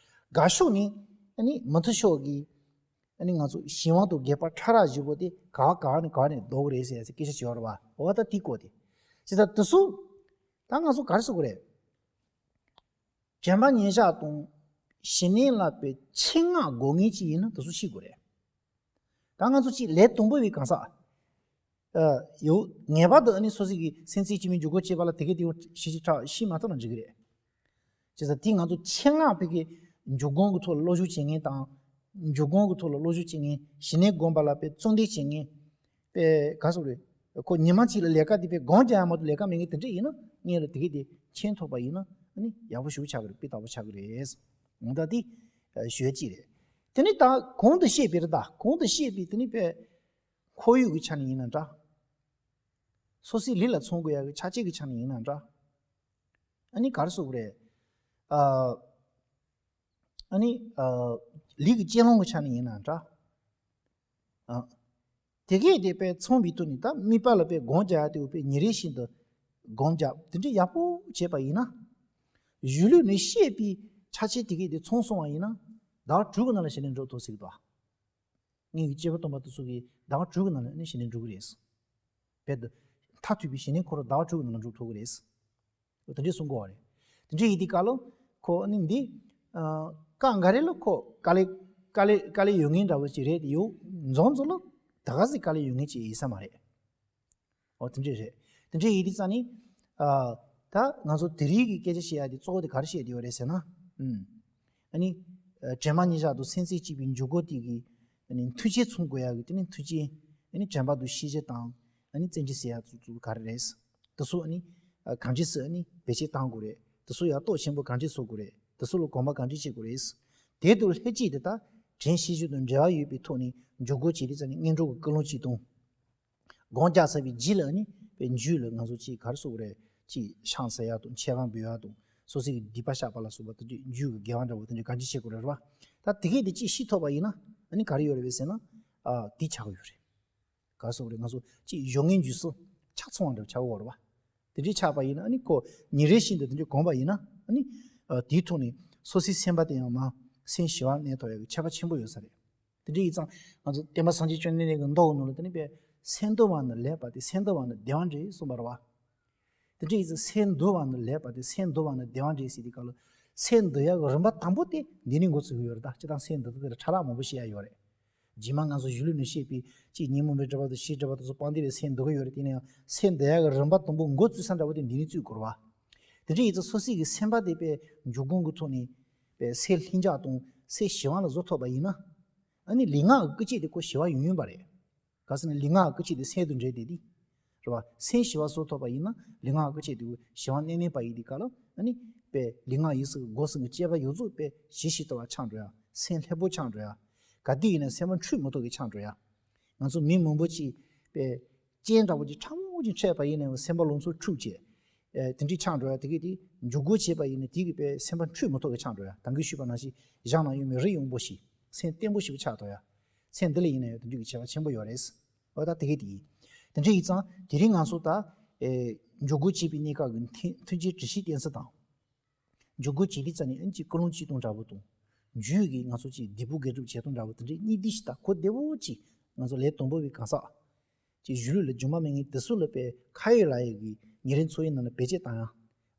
དགག་ཕྱོགས་ནི་ཨ་ནི་མི་མཐུན་ཕྱོགས་ཀྱི་ཨ་ནི་ང་ཚོ་གཞན་དབང་དང་རྒྱས་པ་ཕྲ་རགས་བཞི་པོ་དེ་ག་བ་ག་བ་ནས་ག་བ་ནས་ལྡོག་གི་རེད་ཟེར་ཡ་སྐད་ཆ་བྱེད་ཡོད་རེད་བ། འོ་ད་དེ་སྐོར་དེ། ཅི་ད་དེ་ཚོ་ད་ང་ཚོ་ག་རེ་ཟེར་དགོས་རེད། དྲན་པ་ཉེར་བཞག་དང་ཞི་གནས་ལ་པའི་ཆེད་མངགས་དགོས་ངེས་ཅིག་ཡིན་ན་དེ་ཚོ་ཤེས་དགོས་རེད། ད་ང་ཚོ་ཅིག་ལས་དང་པོ་བའི་གང་ཟག་ཨ། ཡོད། ངེས་པར་དུ་ཨ་ནི་སོ་སོ་གི་སེམས་རྩེ་གཅིག་པའི་འཇུག་སྒོ་བཅད་པ་ལ་དེ་གའི་དེ་ཡང་ཤེས་བྱེད་ཕྲ་ཤེས་མ་ཐུབ་ན་འགྲིག་གི་རེད། བྱས་ཙང་དེ་ང་ཚོ་ཆེད་མངགས་པའི་གི་འཇུག་སྒོ་གི་ཐོག་ལ་བློ་སྦྱོང་བྱེད་མཁན་དང་། འཇུག་སྒོ་གི་ཐོག་ལ་བློ་སྦྱོང་བྱེད་མཁན། ཞི་གནས་སྒོམ་པ་ལ་པའི་གཙོ་འདོན་བྱེད་མཁན། པའི་ག་སོགས་རེད། ཁོ་ཉི་མ་གཅིག་ལ་ལས་ཀ་དེ་པའི་སྒོམ་རྒྱག་ཡ་མ་གཏོགས་ལས་ཀ་མེད་མཁན་དེ་འདྲ་ཡིན་ན་སྔོན་ལ་དེ་གའི་དེ་མཁྱེན་ཐུབ་པ་ཡིན་ན་ཨ་ནི་ཡག་པོ་ཞེ་པོ་ཆགས་ཀྱི་རེད། སྤུས་དག་པོ་ཆགས་ཀྱི་རེད། འོ་ད་དེ་ཞུ་ཡ་གཅིག་རེད། དེ་ནི་ད་གོང་དུ་བཤད་པའི་རེད། ད་གོང་དུ་བཤད་པའི་དེ་ནི་པའི་ཁོར་ཡུག་གི་ཆ་ནས་ཡིན་ན་འདྲ། སོ་སོའི་ལུས་ལ་མཚོན་དགོས་ཡ་གི་ཆ་བྱད་ཀྱི་ཆ་ནས་ཡིན་ན་འདྲ། ཨ་ནི་ག་རེ་ཟེར་དགོས་རེད། ཨ། ཨ་ནི། ཨ། ལུས་ཀྱི་གཅེས་ལོང་གི་ཆ་ནས་ཡིན་ན་འདྲ། ཨ། དེ་གས་དེ་པའི་མཚོན་པའི་དོན་ནི་ད་དམིགས་པ་ལ་པའི་སྒོམ་རྒྱག་ཡ་དེ་འོ་པའི་ཉིན་རེ་བཞིན་དུ་སྒོམ་རྒྱག་དེ་འདྲ་ཡག་པོ་བྱས་པ་ཡིན་ན། གཞུང་ལུགས་ནས་བཤད་པའི་ཆ་བྱད་དེ་གས་དེ་མཚོན་སོང་བ་ཡིན་ན། ཟླ་བ་དྲུག་གི་ནང་ལ་ཞི་གནས་འགྲུབ་ཐུབ་ཟེར་གི་འདུག་ངེད་ཀྱི་སྐྱེས་བུ་སྟོན་པ་དེ་ཚོ་གིས་ཟླ་བ་དྲུག་གི་ནང་ལ་ནི་ཞི་གནས་འགྲུབ་ཀྱི་རེད། བོད་དུ་མཐར་ཐུག་པའི་ཞི་གནས་ཁོ་རང་ཟླ་བ་དྲུག་གི་ནང་ལ་འགྲུབ་ཐུབ་ཀྱི་རེད། དེ་འདྲས་གསུང་གི་ཡོད་རེད། དེ་འདྲས་ཡིན་དུས་སྐབས་ལ་ཁོ་ནི་འདི། ཨ། སྐབས་འགའ་རེ་ལ་ཁོ་དཀའ་ལས་དཀའ་ལས་དཀའ་ལས་ཡོད་མཁན་འདྲ་བོ་ཞིག་རེད། དེ་ཡོད་འཛོམས་ཚོ་ལ་ད་ག་ཟིག་དཀའ་ལས་ཡོད་མཁན་ཅིག་ཡིན་ས་མ་རེད། འོ་དེ་འདྲས་རེད། དེ་འདྲས་ཡིན་དུས་ཙང་ནི། ཨ། ད་ང་ཚོ་དེ་རིང་གི་སྐད་ཆ་བཤད་ཡ་དེ་གཙོ་བོ་དེ་ག་རེ་བཤད་དེ་ཡོད་རེད་ཟེར་ན། ཨུམ། ཨ་ནི། ཨ། དྲན་པ་ཉེར་བཞག་དང་སེམས་རྩེ་གཅིག་པའི་འཇུག་སྒོ་དེ་གི་ཨ་ནི་མཐུན་རྐྱེན་མཚོན་དགོས་ཡ་གི་དེ་ནི་མཐུན་རྐྱེན། ཨ་ནི་དྲན་པ་དང་ཤེས་བྱ་དང་། ཨ་ནི་བརྩོན་འགྲུས་ཟེར་ཡ་ཚོ་ཚོ་ག་རེ་རེད། དེ་ཚོ་ཨ་ནི་གང་འདྲ་སེ་ཨ་ནི་བེད་སྤྱོད་གཏང་དགོས་རེད། དེ་ཚོ་ཡ་སྟོབས་ཆེན་པོ་གང་འདྲ་བཟོ་དགོས་རེད། དེ་ཚོ་ལ་གོམ་པ་གང་འདྲ་བྱེད་དགོས་རེད། དེ་དུ་ལྷད་ཅིག་དེ་དག་དྲན་ཤེས་བཞིན་དུ་འབྲེལ་བ་ཡོད་པའི་ཐོག་ནས་འཇུག་སྒོ་བྱེད་དུས་ཙམ་ནས་ངན་འགྲོ་གི་ཀུན་སློང་ཅིག་དང་། སྒོམ་རྒྱག་ཚར་བའི་རྗེས་ལ་ནི་པའི་རྒྱུད་ལ་ང་ཚོ་ཅིག་ག་རེ་ཟེར་དགོས་རེད། ཅིག་ཕྱག་འཚལ་ཡག་དང་མཆོད་པ་འབུལ་ཡག་དང་སོ་སོའི་སྡིག་པ་བཤགས་པ་ལ་སོགས་པ་དེ་འདྲའི་རྒྱུད་ཀྱི་དགེ་བ་འདྲ་བོ་དེ་འདྲའི་གང་ཅི་བྱེད་དགོས་རེད་རེད་བ། ད་དེ་གས་དེ་ཅིག་ཤེས་ཐུབ་པ་ཡིན་ན་ཨ་ནི་ག་རེ་ཡོད་རེད་བས་ཟེར་ན། ཨ་དེ་ཆགས་ཀྱི་ཡོད་རེད། ག་རེ་ཟེར་དགོས་རེད། ང་ཚོ་ཅིག་གཞོགས་སྔོན་འཇུག་སྲོལ་ཆ་ཚང་བ་འདྲ་བོ་ཆགས་ཀྱི་ཡོད་རེད་བ། དེ་འདྲའི་ཆགས་པ་ཡིན་ན་ཨ་ནི་ཁོ་ཉིན་རེ་བཞིན་དུ་དེ་འདྲའི་གོམས་པ་ཡིན་ན་ཨ་ནི། ཨ་དེའི་ཐོག་ནས་སོ་སོའི་སེམས་པ་དེ་ཡང་མ་སེམས་ཞི་བར་གནས་ཐུབ་ཡག་གི་ཁྱད་པར་ཆེན་པོ་ཡོད་ས་རེད། དེ་འདྲ་ཡིན་ཙང་ང་ཚོ་བསྟན་པ་སངས་རྒྱས་བཅོམ་ལྡན་འདས་ཀྱི་མདོ་གི་ནང་ལ་དེ་ནི་པས་སེམས་འདུལ་བ་ནི་ལེགས་པ་སྟེ་སེམས་འདུལ་བ་ནི་བདེ་བ་འདྲ་གསུངས་པ་རེད་བ། དེ་འདྲ་ཡིན་ཙང་སེམས་འདུལ་བ་ནི་ལེགས་པ་སྟེ་སེམས་འདུལ་བ་ནི་བདེ་བ་འདྲ་ཟེར་དུས་སྐབས་ལ་སེམས་འདུལ་ཡག་གི་རིམ་པ་དང་པོ་དེ་འདི་ནས་འགོ་ཚུགས་ཀྱི་ཡོད་རེད། ད་སྤྱིར་བཏང་སེམས་འདུལ་ཐབས་དེ་ལ་ཕྲ་རགས་མང་པོ་བཤད་ཡག་ཡོད་རེད། རྗེས་མ་ང་ཚོ་གཞུང་ལུགས་ནས་བཤད་པའི་གཅིག་ཉོན་མོངས་པའི་སྒྲིབ་པ་དང་ཞེའི་སྒྲིབ་པ་དེ་ཚོ་སྤང་བདེ་བའི་སེམས་འདུལ་གྱི་ཡོད་རེད། དེ་ནས་ཡང་སེམས་འདུལ་ཡག་གི་རིམ་པ་དང་པོ་འགོ་བཙུགས་ས་འདྲ་བོ་དེ་འདི་ནས་བཙུགས་དགོས་རེད་བ། དེ་འདྲ་ཡིན་ཙང་སོ་སོའི་གི་སེམས་པ་དེ་པས་འཇུག་སྒོ་གི་ཐོག་ནས་པས་སེམས་ལྷིང་འཇགས་དང་སེམས་ཞི་བ་ལ་བཟོ་ཐུབ་པ་ཡིན་ན། ཨ་ནི་ལུས་ངག་གི་སྐུལ་ལྕག་དེ་ཁོ་ཞི་བ་ཡོང་ཡོང་པ་རེད། ག་ཟེར་ན་ལུས་ངག་གི་སྐུལ་ལྕག་དེ་སེམས་དང་འབྲེལ་བསྡད་དེ། རེད་བ། སེམས་ཞི་བ་བཟོ་ཐུབ་པ་ཡིན་ན་ལུས་ངག་གི་སྐུལ་ལྕག་དེ་ཞི་བ་གནས་གནས་པ་ཡིན་དུས་སྐབས་ལ་ཨ་ནི་པས་ལུས་ངག་ཡིད་གསུམ་གྱི་སྒོ་གསུམ་གྱི་སྤྱད་པ་ཡོངས་རྫོགས་པས་ཞི་ཞིང་དུལ་བ་ཆགས་འགྲོ་ཡ། སེམས་ལྷོད་པོ་ཆགས་འགྲོ་ཡ། ག་དུས་ཡིན་ན་སེམས་པ་འཁྲུལ་མི་ཐུབ་ཀྱི་ཆགས་འགྲོ་ཡ། ང་ཚོ་མི་མང་པོ་ཅིག་པས་སྤྱན་འདྲ་བོ་ཅིག་ཕྲ་མོ་ཅིག་འཕྲད་པ་ཡིན་ན་ཡང་སེམས་པ་ལང་ཚོ་འཁྲུག་བྱས། ཨེ་དེ་འདྲའི་ཆགས་འགྲོ་ཡ། དེ་གས་དེ་འཇུག་སྒོ་བྱས་པ་ཡིན་ན་དེ་གི་པས་སེམས་པ་འཁྲུལ་མི་ཐུབ་ཀྱི་ཆགས་འགྲོ་ཡ། ད་གིན་ཞུས་པ་ནང་བཞིན་གཞན་ན་ཡོད་མེད་རིག་ཡོང་པོ་ཞིག་སེམས་བརྟན་པོ་ཞིག་ཆགས་ཐུབ་ཡ། སེམས་འདི་ལ་ཡིན་ན་ཡང་དེ་འདྲའི་གི་ཁྱད་པར་ཆེན་པོ་ཡོད་རེད། འོ་ད་དེ་གས་དེ་ཡིན། དེ་འདྲ་ཡིན་ཙང་དེ་རིང་ང་ཚོ་ད་ཨེ་འཇུག་སྒོ་བྱས་པའི་གནས་སྐབས་ཀྱི་མཐུན་མཐུན་རྐྱེན་སྒྲིག་གཞི་བརྟེན་ས་དང་། འཇུག་སྒོ་བྱེད་དུས་ཙམ་ནས་ཨ་ཅིག་ཀུན་སློང་སྤྱོད་སྟངས་འདྲ་བོ་དང་། རྒྱུད་ཀྱི་ང་ཚོ་ཅིག་སྡིག་པ་དགེ་སྒྲུབ་བྱེད་སྟངས་འདྲ་བོ་དེ་འདྲའི་གཉིས་སྡེབ་ཅིག་དང་གོ་བདེ་བོ་ཅིག་ང་ཚོ་ལས་དང་པོ་བའི་གང་ཟག་ཅིག་གཞུང་ལུགས་ལ་རྒྱུས་མ་མེད་མཁན་དེ་ཚོ་ལ་པས་ཁ་ཡོད་ལག་ཡོད་ཀྱི་ཉིན་རེའི་འཚོ་བའི་ནང་ལ་བེད་སྤྱོད་བཏང་ཡ།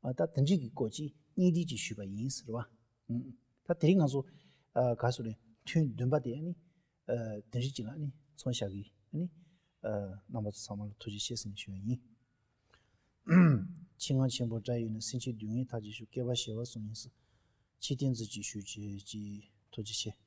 ཨ་ད་དེ་འདྲའི་གི་སྐོར་ཅིག་གཉིས་སྡེབ་ཅིག་ཞུས་པ་ཡིན་ཟེར་བ། ཨུམ། ད་དེ་རིང་ང་ཚོ་ཨ་ག་རེ་ཟེར་རེད། ཐུན་བདུན་པ་དེ་ཨ་ནི་ཨ་དེ་རིང་ཅིག་ལ་ཨ་ནི་མཚོན་བཞག་གི་ཨ་ནི་ཨ་རྣམ་པ་ཚོ་ཚང་མ་ལ་ཐུགས་རྗེ་ཆེ་ཟེར་ནས་ཞུ་ཡ་ཡིན། ཆེད་མངགས་ཆེན་པོ་འདྲ་ཡོད་ན་སེམས་ཅན་སྡུག་བསྔལ་ཐར་ཅིག་ཤོག་བསྐལ་པ་བྱེ་བ་གསུམ་ཡིན་ཟེར། ཆེད་བརྟན་ཚུལ་ཅིག་ཞུ་ཅིག་ཅིག་ཐུགས་རྗེ་ཆེ།